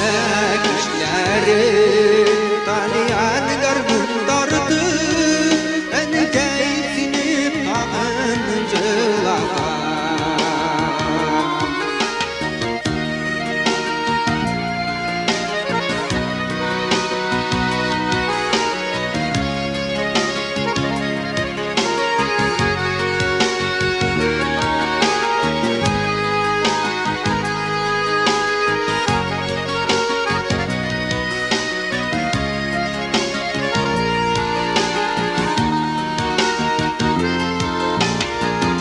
кичләрен тальян гармун тартып, Әнкәй сине тагын җылата.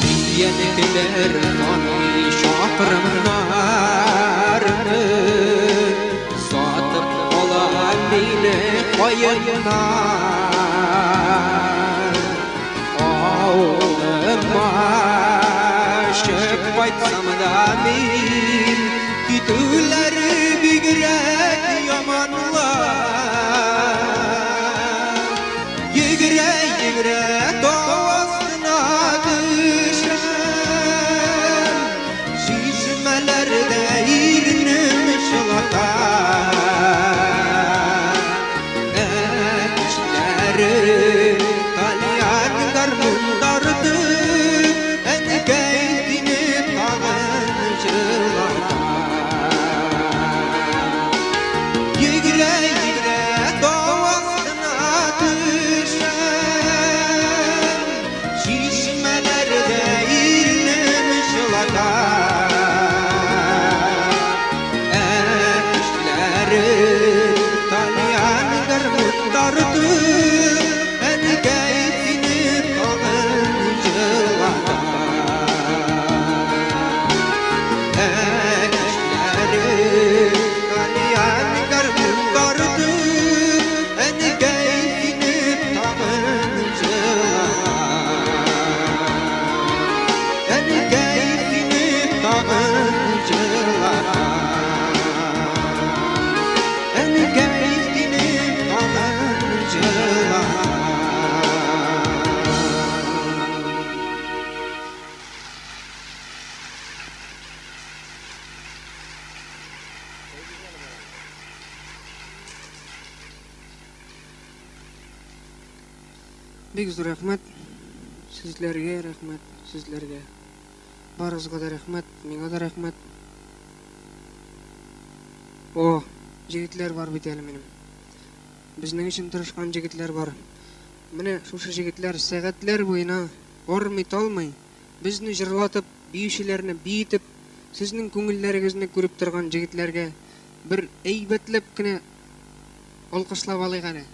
Җиянекләр саный чакрымнарны, Сатып ала мине каеннар. Авылыма очып кайтсам да мин, Китүләре бигрәк яманлар. Йөгерә-йөгерә тау астына төшәм, Чишмәләрдә ирнем чылата. Ә кичләрен тальян гармун тартып, Әнкәй сине тагын җырлата. Йөгерә-йөгерә тау астына төшәм, Чишмәләрдә ирнем чылата. Ә кичләрен тальян гармун тартып, Әнкәй сине тагын җырлата. Ә кичләрен тальян гармун тартып, Әнкәй сине тагын җырлата. Әнкәй сине тагын җырлата. Әнкәй сине тагын җырлата. Бик зур рәхмәт сезләргә, рәхмәт сезләргә. Барыгызга да рәхмәт, миңа да рәхмәт. О, җегетләр бар бит әле минем. Безнең өчен тырышкан җегетләр бар. Менә шушы җегетләр сәгатьләр буена армый-талмый, безне җырлатып, биючеләрне биетеп, сезнең күңелләрегезне күреп торган җегетләргә бер әйбәтләп кенә алкышлап алыйк әле.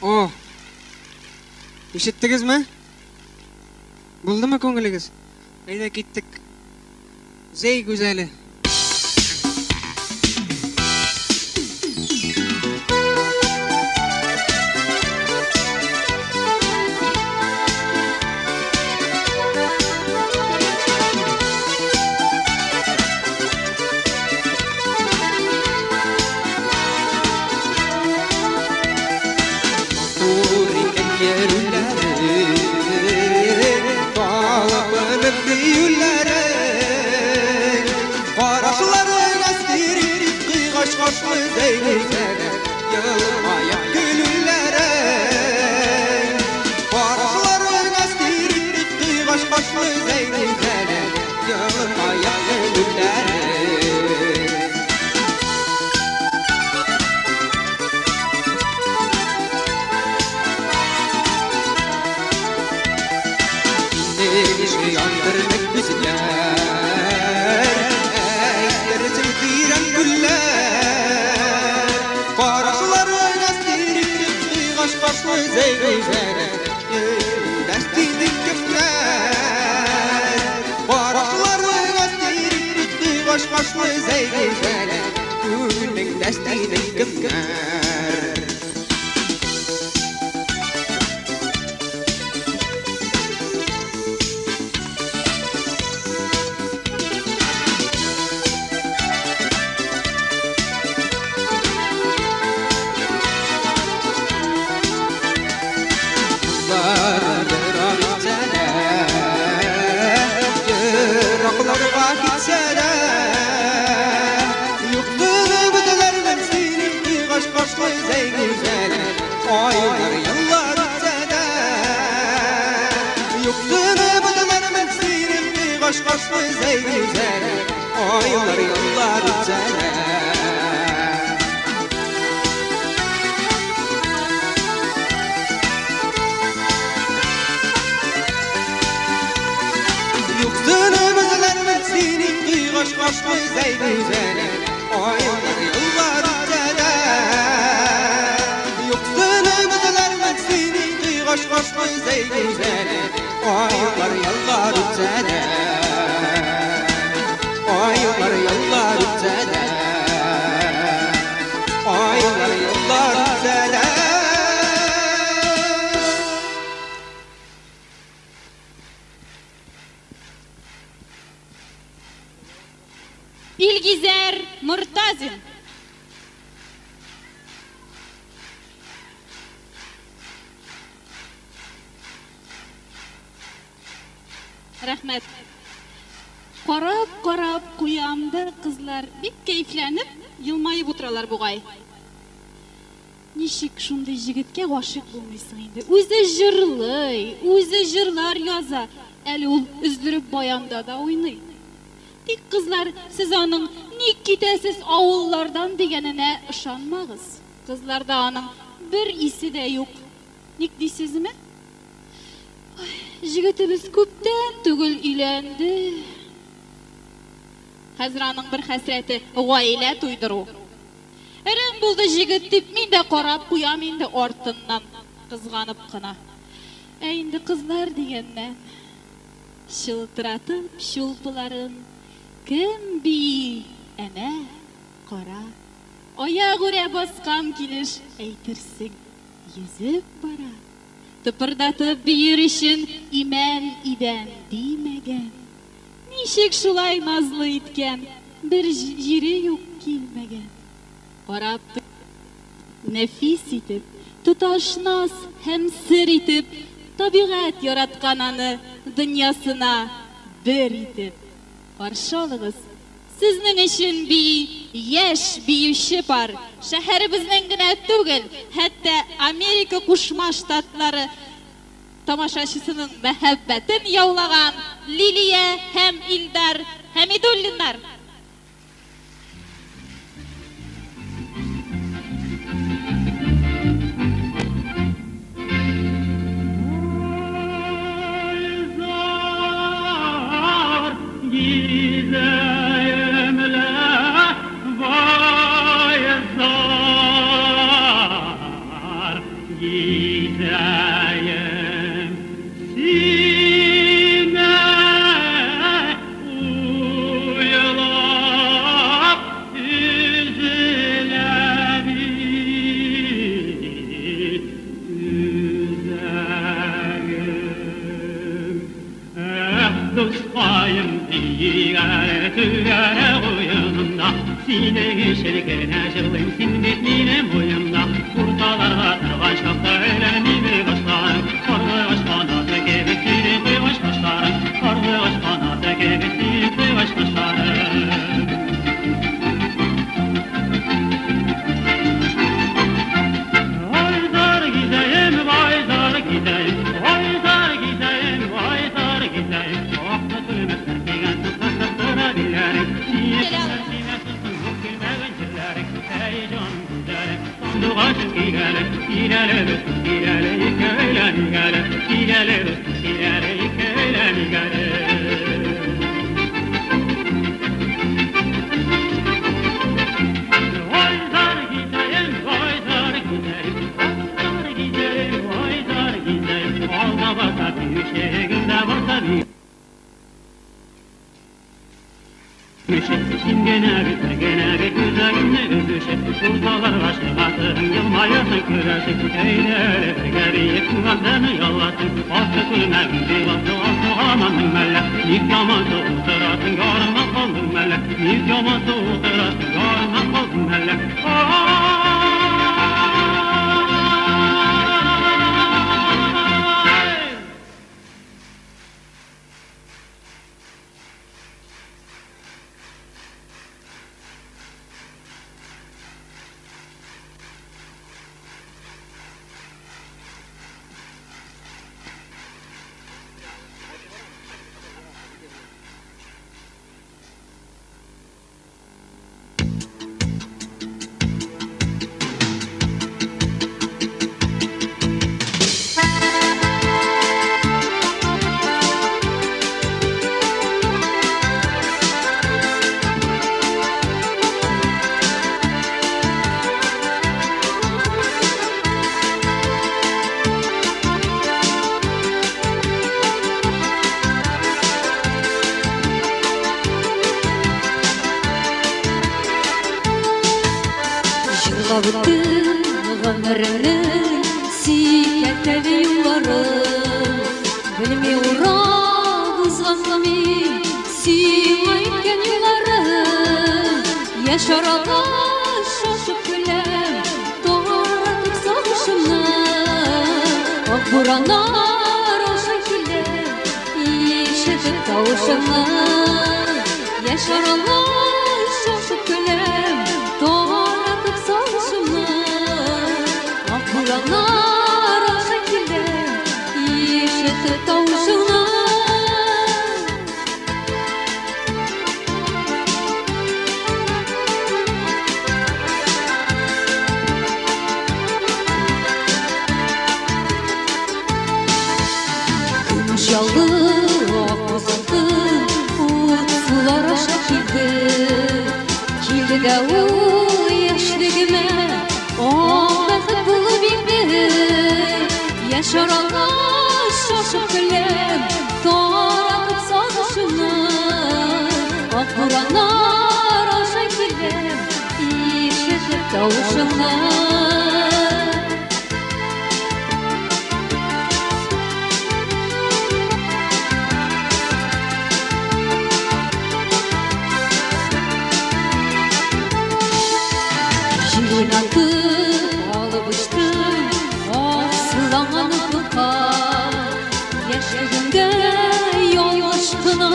О! Ишеттегезме? Булдымы күңелегез? Әйдә киттек. Зәй гүзәле. Матур икән йөрүләре, Талпынып биюләре. Карашлары әсир итеп, Кыйгач кашлы Зәй гүзәле, Елмаеп көлүләре. Карашлары әсир итеп, Кыйгач кашлы Зәй гүзәле, Елмаеп көлүләре. Мине яндырды күзләр, Әйтерсең тирән күлләр. Карашлары әсир итеп, Кыйгач кашлы Зәй гүзәле, Дәстинең кемнәр? Карашлары әсир итеп, Кыйгач кашлы Зәй гүзәле, Күңелең дәстинең кемнәр? Юллар ерак итсә дә, Еракларга китсә дә, Юктыр бөтеләрмен сине, Кыйгач кашлы Зәй гүзәле, Айлар, еллар үтсә дә. Юктыр бөтеләрмен сине, Кыйгач кашлы Зәй гүзәле, Айлар, еллар үтсә дә. Юктыр бөтеләрмен сине, Кыйгач кашлы Зәй гүзәле, Айлар, еллар үтсә дә. Юктыр бөтеләрмен сине, Кыйгач кашлы Зәй гүзәле, Айлар, еллар үтсә дә. Айлар, еллар үтсә дә. Айлар, еллар үтсә дә. Илгизәр Мортазин. Рәхмәт. Карап-карап куям да, кызлар бик кәефләнеп, елмаеп утыралар бугай. Ничек шундый җегеткә гашыйк булмыйсың инде? Үзе җырлый, үзе җырлар яза, әле ул өздереп баянда да уйный. Тик, кызлар, сез аның ник китәсез авыллардан дигәненә ышанмагыз. Кызларда аның бер исе дә юк. Ник дисезме? Ой, җегетебез күптән түгел өйләнде. Хәзер аның бер хәсрәте гаилә туйдыру. Әрәм булды җегет дип мин дә карап куям инде артыннан, кызганып кына. Ә инде кызлар дигәннән, чылтыратып чулпыларын кем бии? Әнә, кара, аягүрә баскан килеш, әйтерсең, йөзеп бара. Тыпырдатып биер өчен имән идән димәгән. Ничек шулай назлы иткән, бер җире юк килмәгән. Карап нәфис итеп, тоташ наз һәм сер итеп, табигать яраткан аны дөньясына бер итеп. Каршы алыгыз, сезнең өчен бии яшь биюче пар, шәһәребезнең генә түгел, хәтта Америка Кушма Штатлары тамашачысының мәхәббәтен яулаган Лилия һәм Илдар Хәмидуллиннар. Gideyim le vay zar gideyim sine uyulap üzülemi üzeyim. Eh dostayım diyene tüyene oyununda Sineği şirkene jırlayım sindik minem oyunda Kurtalarla tarvan şapta öğrenimi başlarım Karlı aşkana tekebik sini kıyvaş başlarım Karlı aşkana tekebik sini kıyvaş başlarım. Vay zar gideyim, vay zar gideyim, vay zar gideyim, vay zar gideyim. Aklı sürmezler kigen tutmastıra dillerim. Sine tutsun yok bilmeyen kirlerim. Ey can güzelim, sanduğaçın kilele, kilele dostum kilele, ikele nigele, kilele dostum kilele, ikele nigele. Vay zar gideyim, vay zar gideyim, vay zar gideyim, vay zar gideyim. Alma basa bir şey, günde basa bir şey. Gene bir, gene bir güzelimle üzüşe. Kurtalar başlıqatın, yılmayasın küreşe. Eyle geriye kullandığını yallasın. Aslı kulmenin divası, aslı amanın melle. Nikaması oturasın, yarına kaldın melle. Nikaması oturasın, yarına kaldın melle. Ay! Җырлап үттем гомеремнең сикәлтәле юлларын. Белми урап узган мин сиңа иткән юлларын. Яшь аралаш шашып көләм, таратып сагышымны. Ак бураннар аша киләм, ишетеп тавышыңны. Яшь аралаш шашып көләм, таратып сагышымны. Ак бураннар аша киләм, ишетеп тавышыңны. Көмеш яллы ак бозаты ут сулар аша килде. Килде дә ул яшьлегемә ак бәхет булып инде. Яшь аралаш шашып көләм, таратып сагышымны. Ак бураннар аша киләм, ишетеп тавышыңны. Җил уйнатып алып очтым асылланган офыкка. Яшьлегемдә ялгыш кына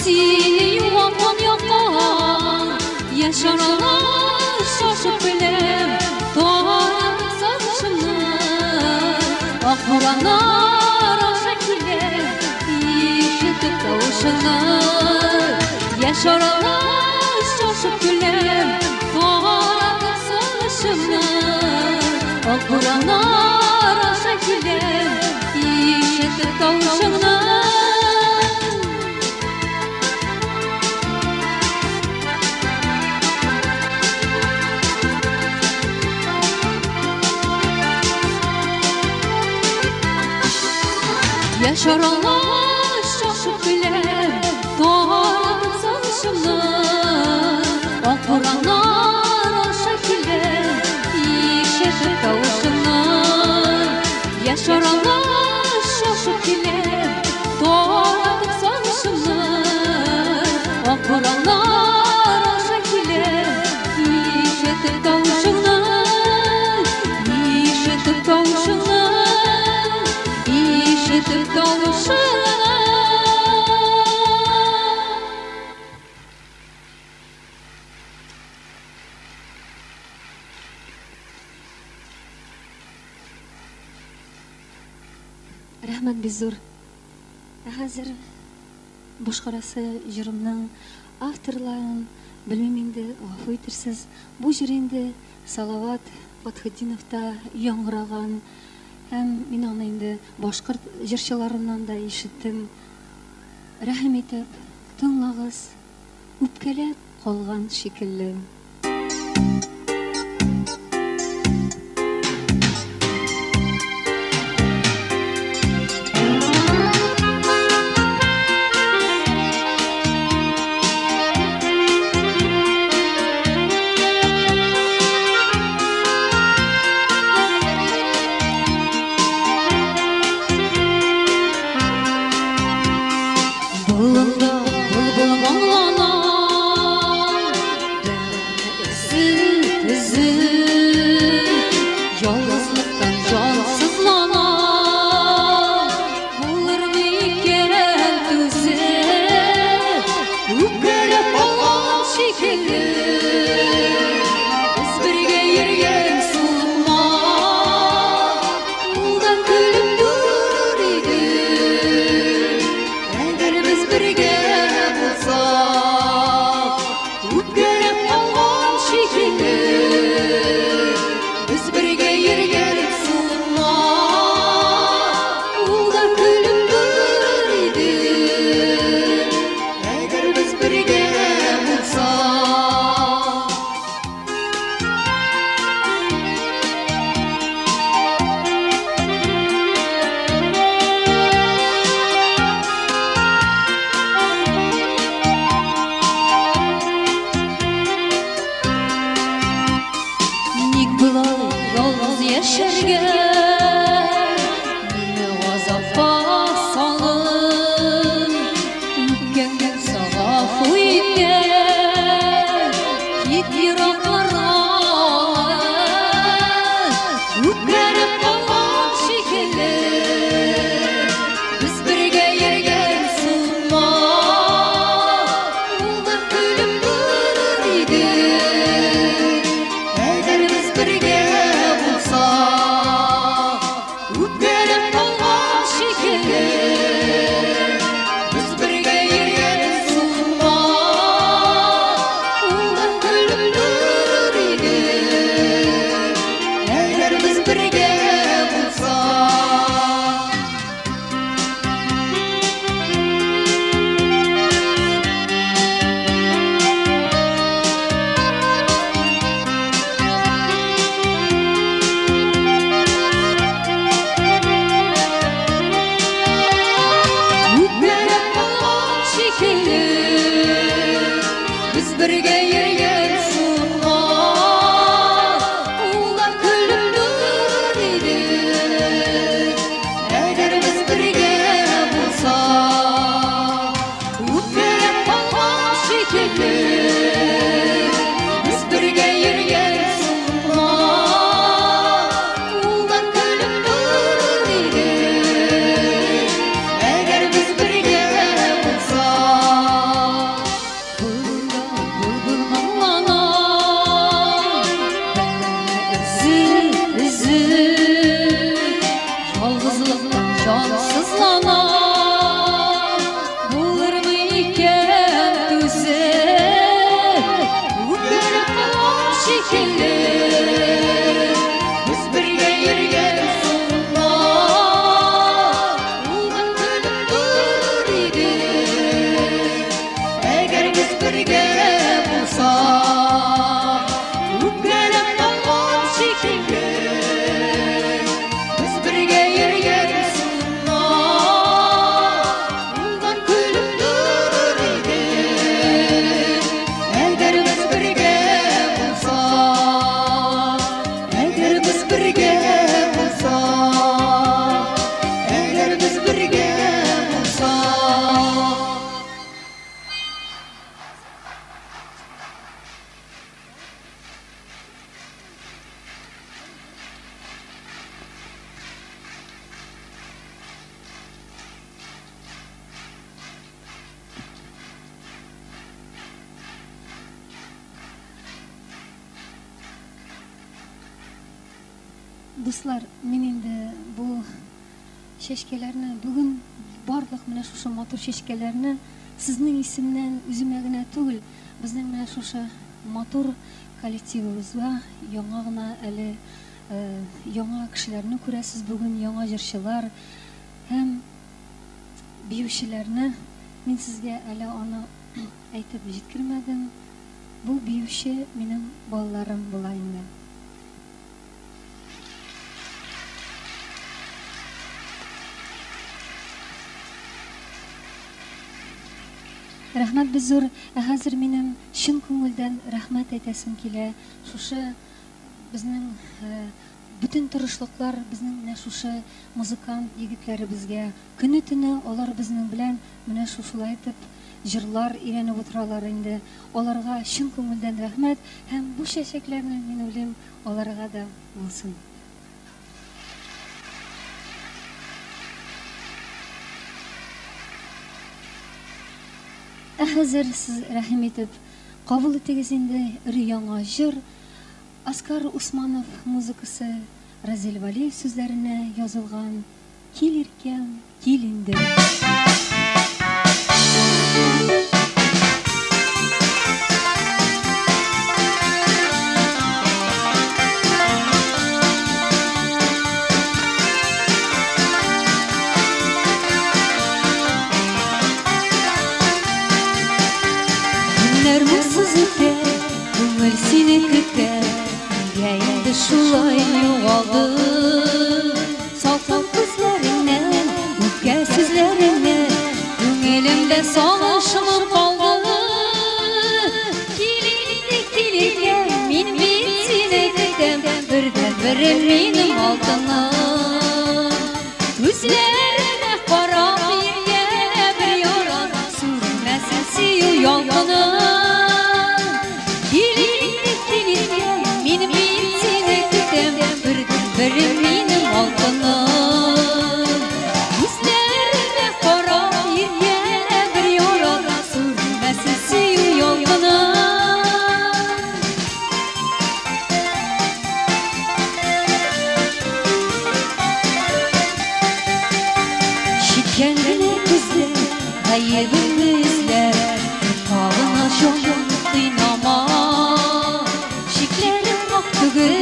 сине югалткан якка. Яшь аралаш шашып көләм, таратып сагышымны. Ак бураннар аша киләм, ишетеп тавышыңны. Яшь аралаш шашып көләм, таратып сагышымны. Ак бураннар аша киләм, ишетеп тавышыңны. Яшь аралаш шашып көләм, таратып сагышымны. Ак бураннар аша киләм, ишетеп тавышыңны. Яшь аралаш шашып киләм, таратып сагышымны. Ак бураннар аша киләм, ишетеп тавышыңны. Ишетеп тавышыңны, ишетеп тавышыңны. Рәхмәт бик зур. Ә хәзер башкарасы җырымның авторларын белмим инде, гафу итерсез. Бу җыр инде Салават Фатхетдиновта яңгыраган һәм мин аны инде башкорт җырчыларыннан да ишеттем. Рәхим итеп, тыңлагыз, үпкәләп калган шикелле. Болында былбыл моңлана, өзеп өзеп, ялгызлыктан җан сызлана. Булырмы икән түзеп, үпкәләп калган шикелле. Без бергә йөргән сукмак, ул да көлеп торыр иде. Әгәр без бергә булсак, үпкәләп калган шикелле. Без бергә йөргән сукмак, ул да көлеп торыр иде. Әгәр без бергә булсак. Ник болай ялгыз яшәргә? Мине газапка салып, үткән булса гафу иткән, кит еракларга. Үпкәләп калган шикелле, без бергә йөргән сукмак, ул да көлеп торыр иде. Әгәр без бергә булсак, үпкәләп калган шикелле. Без бергә йөргән сукмак, ул да көлеп торыр иде. Әгәр без бергә булсак. Үпкәләп калган шикелле, без бергә йөргән сукмак, ул да көлеп торыр иде. Әгәр без бергә булсак, үпкәләп калган шикелле, без бергә йөргән сукмак, ул да көлеп торыр иде. Әгәр без бергә булсак, болында былбыл моңлана, өзеп өзеп, ялгызлыктан җан сызлана. Булырмы икән түзеп, үпкәләп калган шикелле. Без бергә йөргән сукмак, ул да көлеп торыр иде. Әгәр без бергә булсак, үпкәләп калган шикелле. Без бергә йөргән сукмак, Дуслар, мин инде бу чәчкәләрне бүген барлык менә шушы матур чәчкәләрне сезнең исемнән үземә генә түгел, безнең менә шушы матур коллективыбызга яңа гына әле яңа кешеләрне күрәсез бүген, яңа җырчылар һәм биючеләрне. Мин сезгә әле аны әйтеп җиткермәдем. Бу биюче минем балаларым була инде. Рәхмәт бик зур. Ә хәзер минем чын күңелдән рәхмәт әйтәсем килә. Шушы безнең бөтен тырышлыклар безнең менә шушы музыкант егетләребезгә. Көне-төне алар безнең белән менә шушылай итеп җырлар өйрәнеп утыралар инде. Аларга чын күңелдән рәхмәт. Һәм бу чәчәкләрне, мин уйлыйм, аларга да булсын. Ә хәзер сез рәхим итеп кабул итегез инде өр-яңа җыр. Оскар Усманов музыкасы, Разил Валиев сүзләренә язылган Кил, иркәм, кил инде. Көннәр моңсыз үтә, күңел сине көтә, Нигә инде шулай югалдың? Салкын күзләреңнән, үпкә сүзләреңнән, Күңелемдә сагыш моң калды. Кил инде, кил иркәм, мин бит сине көтәм, Бердәнберем минем алтыным. Күзләреңә карап иркәлә бер ярат, Сүрелмәсен сөю ялкыны. Кил инде, кил иркәм, мин бит сине көтәм, Бердәнберем минем алтыным. Күзләреңә карап иркәлә бер ярат, Сүрелмәсен сөю ялкыны. Читкән генә күзләр, гаебеңне эзләп, Тагын җаным кыйнама. Шикләрем ак түгел,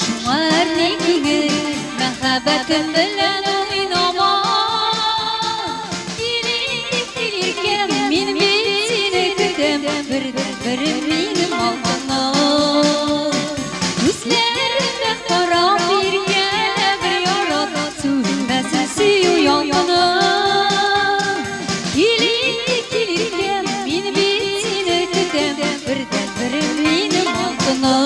шуңа әрни күңел, Мәхәббәтем белән уйнама. Кил инде, кил иркәм, мин бит сине көтәм, Бердәнберем минем алтыным. Күзләремә карап иркәлә бер ярат, Сүрелмәсен сөю ялкыны. Кил инде, кил иркәм, мин бит сине көтәм, Бердәнберем минем алтыным.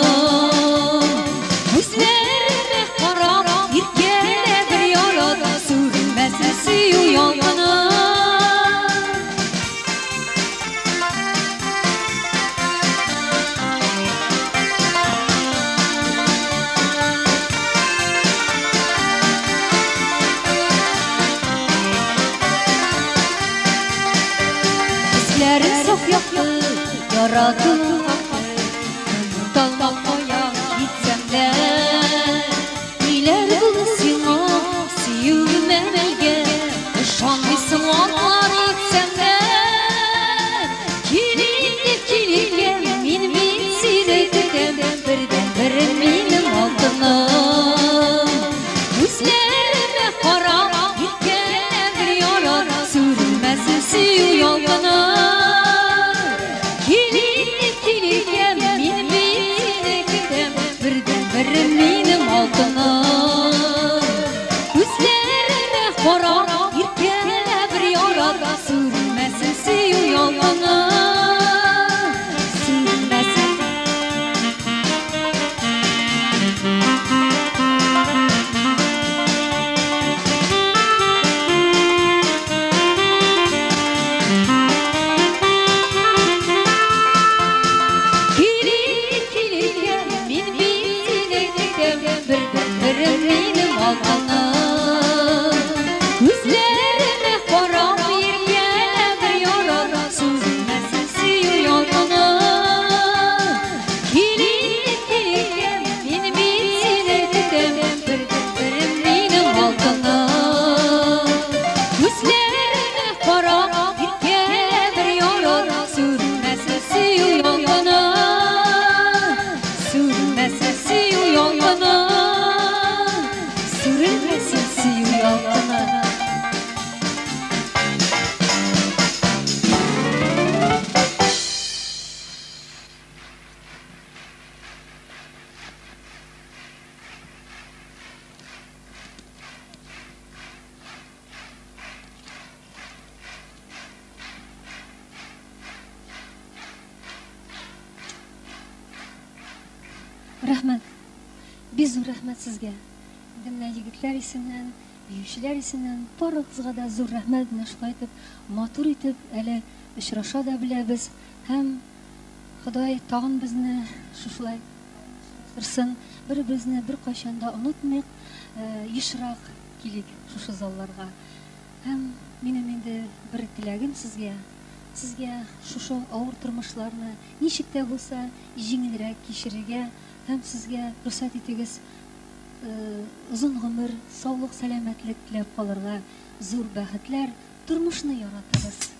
Күзләремә карап иркәлә бер ярат, Сүрелмәсен сөю ялкыны. Күзләрең саф якты, ярату хакы, Оныталмам кая китсәм дә. Ниләр булды сиңа, сөюемә мәлгә, Ышанмыйсың атлар итсәм дә. Кил инде, кил иркәм, мин бит сине көтәм, Бердәнберем минем алтыным. Күзләремә карап иркәлә бер ярат, Сүрелмәсен сөю ялкыны. Кил инде, кил иркәм, мин бит сине Рәхмәт. Бик зур рәхмәт сезгә. Инде менә егетләр исеннән, биючеләр исеннән барыгызга да зур рәхмәт. Менә шулай итеп, матур итеп әле очраша да беләбез. Һәм Ходай тагын безне шушылай торсын. Бер-беребезне беркайчан да онытмыйк, ешрак килик шушы залларга. Һәм минем инде бер теләгем сезгә, сезгә шушы авыр тормышларны ничек тә булса җиңелрәк кичерергә һәм сезгә рөхсәт итегез, озын гомер, саулык-сәламәтлек теләп калырга, зур бәхетләр, тормышны яратыгыз.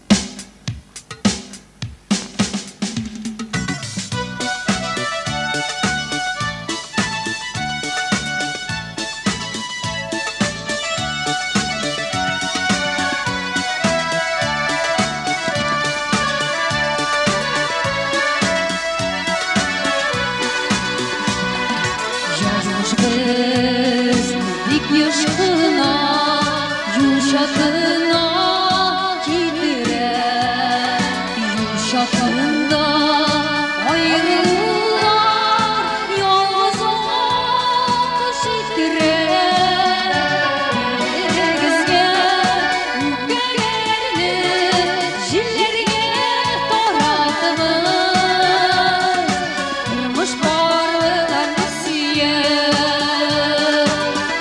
Язмыш безне бик еш кына юл чатына китерә. Юл чатында аерылулар ялгыз акыш иттерә. Бер-берегезгә үпкәләрне җилләргә таратыгыз. Тормыш барлыкларны сөя,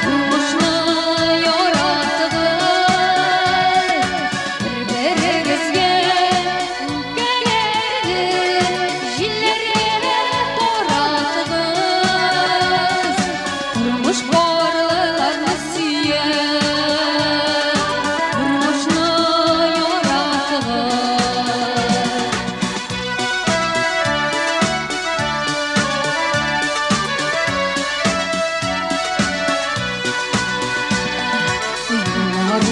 тормышны яратыгыз. Бер-берегезгә үпкәләрне җилләргә таратыгыз. Тормыш барлыкларны сөя, тормышны яратыгыз. Юллар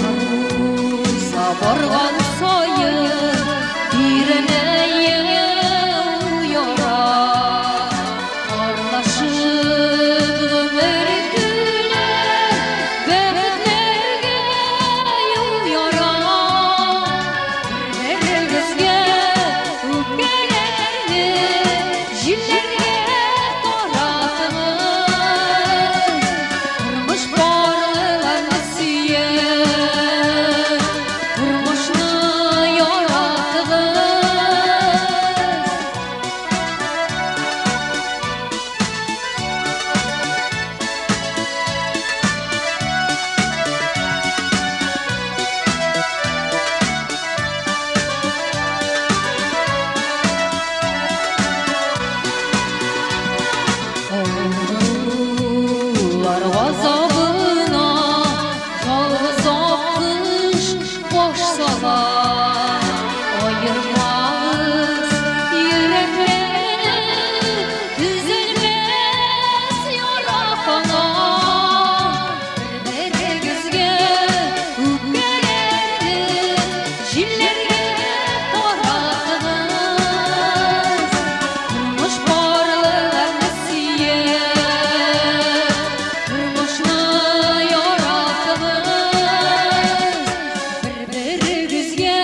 уза барган саен тирәнәя ул яра. Аралашып гомер итүләр бәхетләргә юл яра. Бер-берегезгә үпкәләрне җилләргә таратыгыз. Тормыш барлыкларны сөя, тормышны яратыгыз. Авырулар газабына ялгыз аккош баш сала. Аермагыз йөрәкләрне, төзәлмәс яра кала. Бер-берегезгә үпкәләрне җилләргә таратыгыз. Тормыш барлыкларны сөя, тормышны яратыгыз. Бер-берегезгә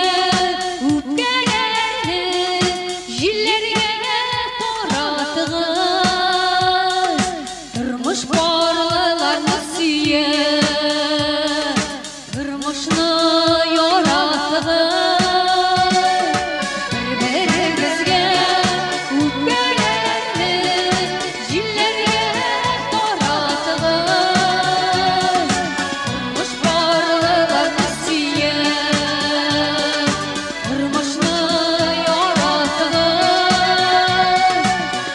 үпкәләрне җилләргә таратыгыз. Тормыш барлыкларны сөя, тормышны яратыгыз. Бер-берегезгә үпкәләрне җилләргә таратыгыз. Тормыш барлыкларны сөя, тормышны яратыгыз.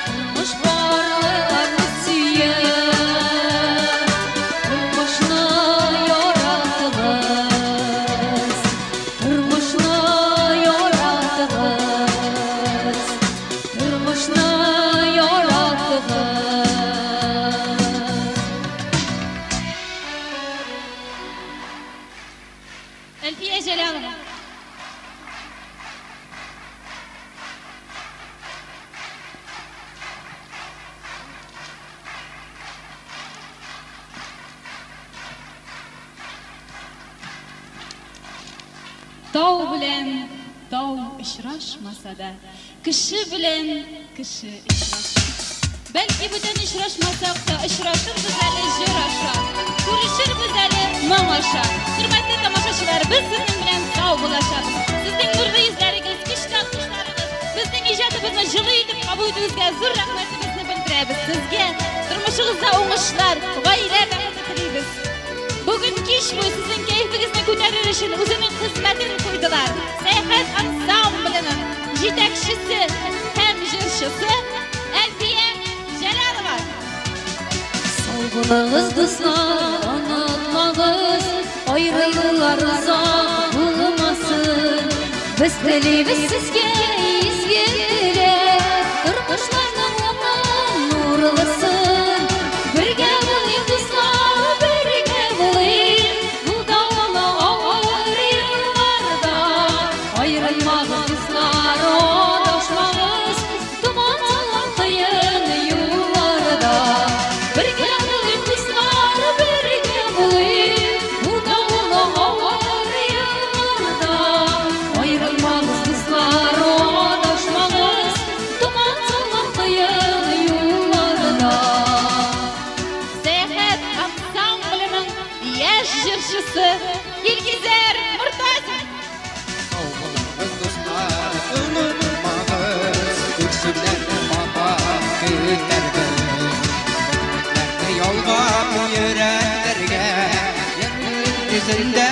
Тормыш барлыкларны сөя, тормышны яратыгыз. Тормышны яратыгыз. Тормышны яратыгыз. Әлфия Җәлалова. Тау белән тау очрашмаса да, кеше белән кеше очраша. Бәлки бүтән очрашмасак та, очрашырбыз әле җыр аша. Күрешербез әле моң аша. Хөрмәтле тамашачылар, без сезнең белән сау булашабыз. Сезнең нурлы йөзләрегез, көчле алкышларыгыз, безнең иҗатыбызны җылы итеп кабул итүегезгә зур рәхмәтебезне белдерәбез. Сезгә тормышыгызда уңышлар, гаилә бәхете телибез. Бүген кич буе сезнең кәефегезне күтәрер өчен үзенең хезмәтен куйдылар. Сәяхәт ансамбленең җитәкчесе һәм җырчысы Әлфия Җәлалова. Сау булыгыз, дуслар, онытмагыз, аерылулар озак булмасын. Без телибез сезгә изге теләк, тормышларның уңын, нурлысын. Бергә булыйк, дуслар, бергә булыйк, бу давыллы авыр елларда. Аерылмагыз, дуслар, адашмагыз, томан салган кыен юлларда. Бергә булыйк, дуслар, бергә булыйк, бу давыллы авыр елларда. Аерылмагыз, дуслар, адашмагыз, томан салган кыен юлларда. Сәяхәт ансамбленең яшь җырчысы Илгизәр Мортазин. Сау булыгыз, дуслар, онытмагыз, күршеләрне кабат көтәрбез. Өметләрне ялгап йөрәкләргә, йөзендә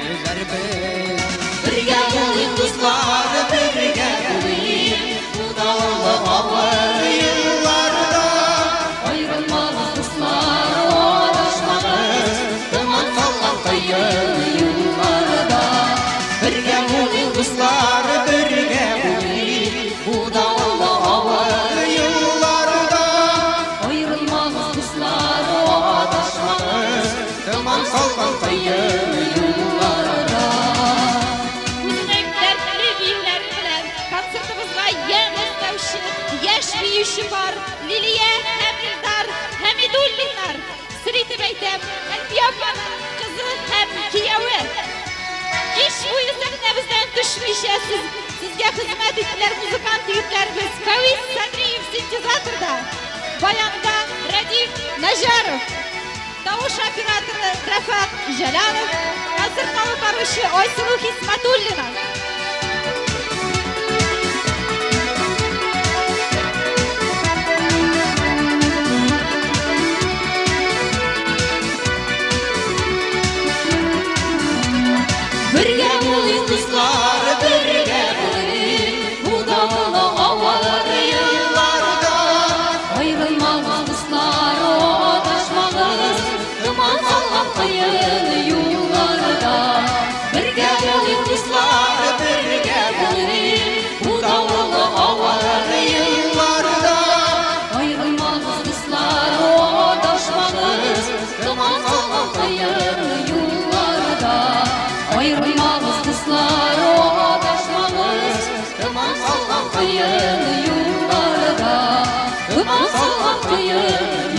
йөзәрбез. Бергә булыйк, дуслар, бергә булыйк, бу давыллы авыр елларда. Аерылмагыз, дуслар, адашмагыз, Томан салган кыен юлларда. Бергә булыйк, дуслар, бергә булыйк, бу давыллы авыр елларда. Аерылмагыз, дуслар, адашмагыз, Томан салган кыен юлларда. Үзенең дәртле биюләре белән концертыбызга ямь өстәүче яшь биюче пар Лилия һәм Илдар Хәмидуллиннар. Сер итеп әйтәм, Әлфия апаның кызы һәм кияве. Кич буе сәхнәбездән төшмичә сез, сезгә хезмәт иттеләр музыкант егетләребез Фәвис Садриев синтезаторда, баянда Рәдиф Наҗаров, тавыш операторы Рәфәк Җәлалов, концертны алып баручы Айсылу Хисмәтуллина. Бергә булыйк, дуслар, бергә булыйк, бу давыллы авыр елларда. Аерылмагыз, дуслар, адашмагыз, томан салган кыен юлларда. Бергә булыйк, дуслар, бергә булыйк, бу давыллы авыр елларда. Аерылмагыз, дуслар, адашмагыз, томан салган кыен юлларда. Аерылмагыз, дуслар, адашмагыз, Томан салган кыен юлларда. Томан салган кыен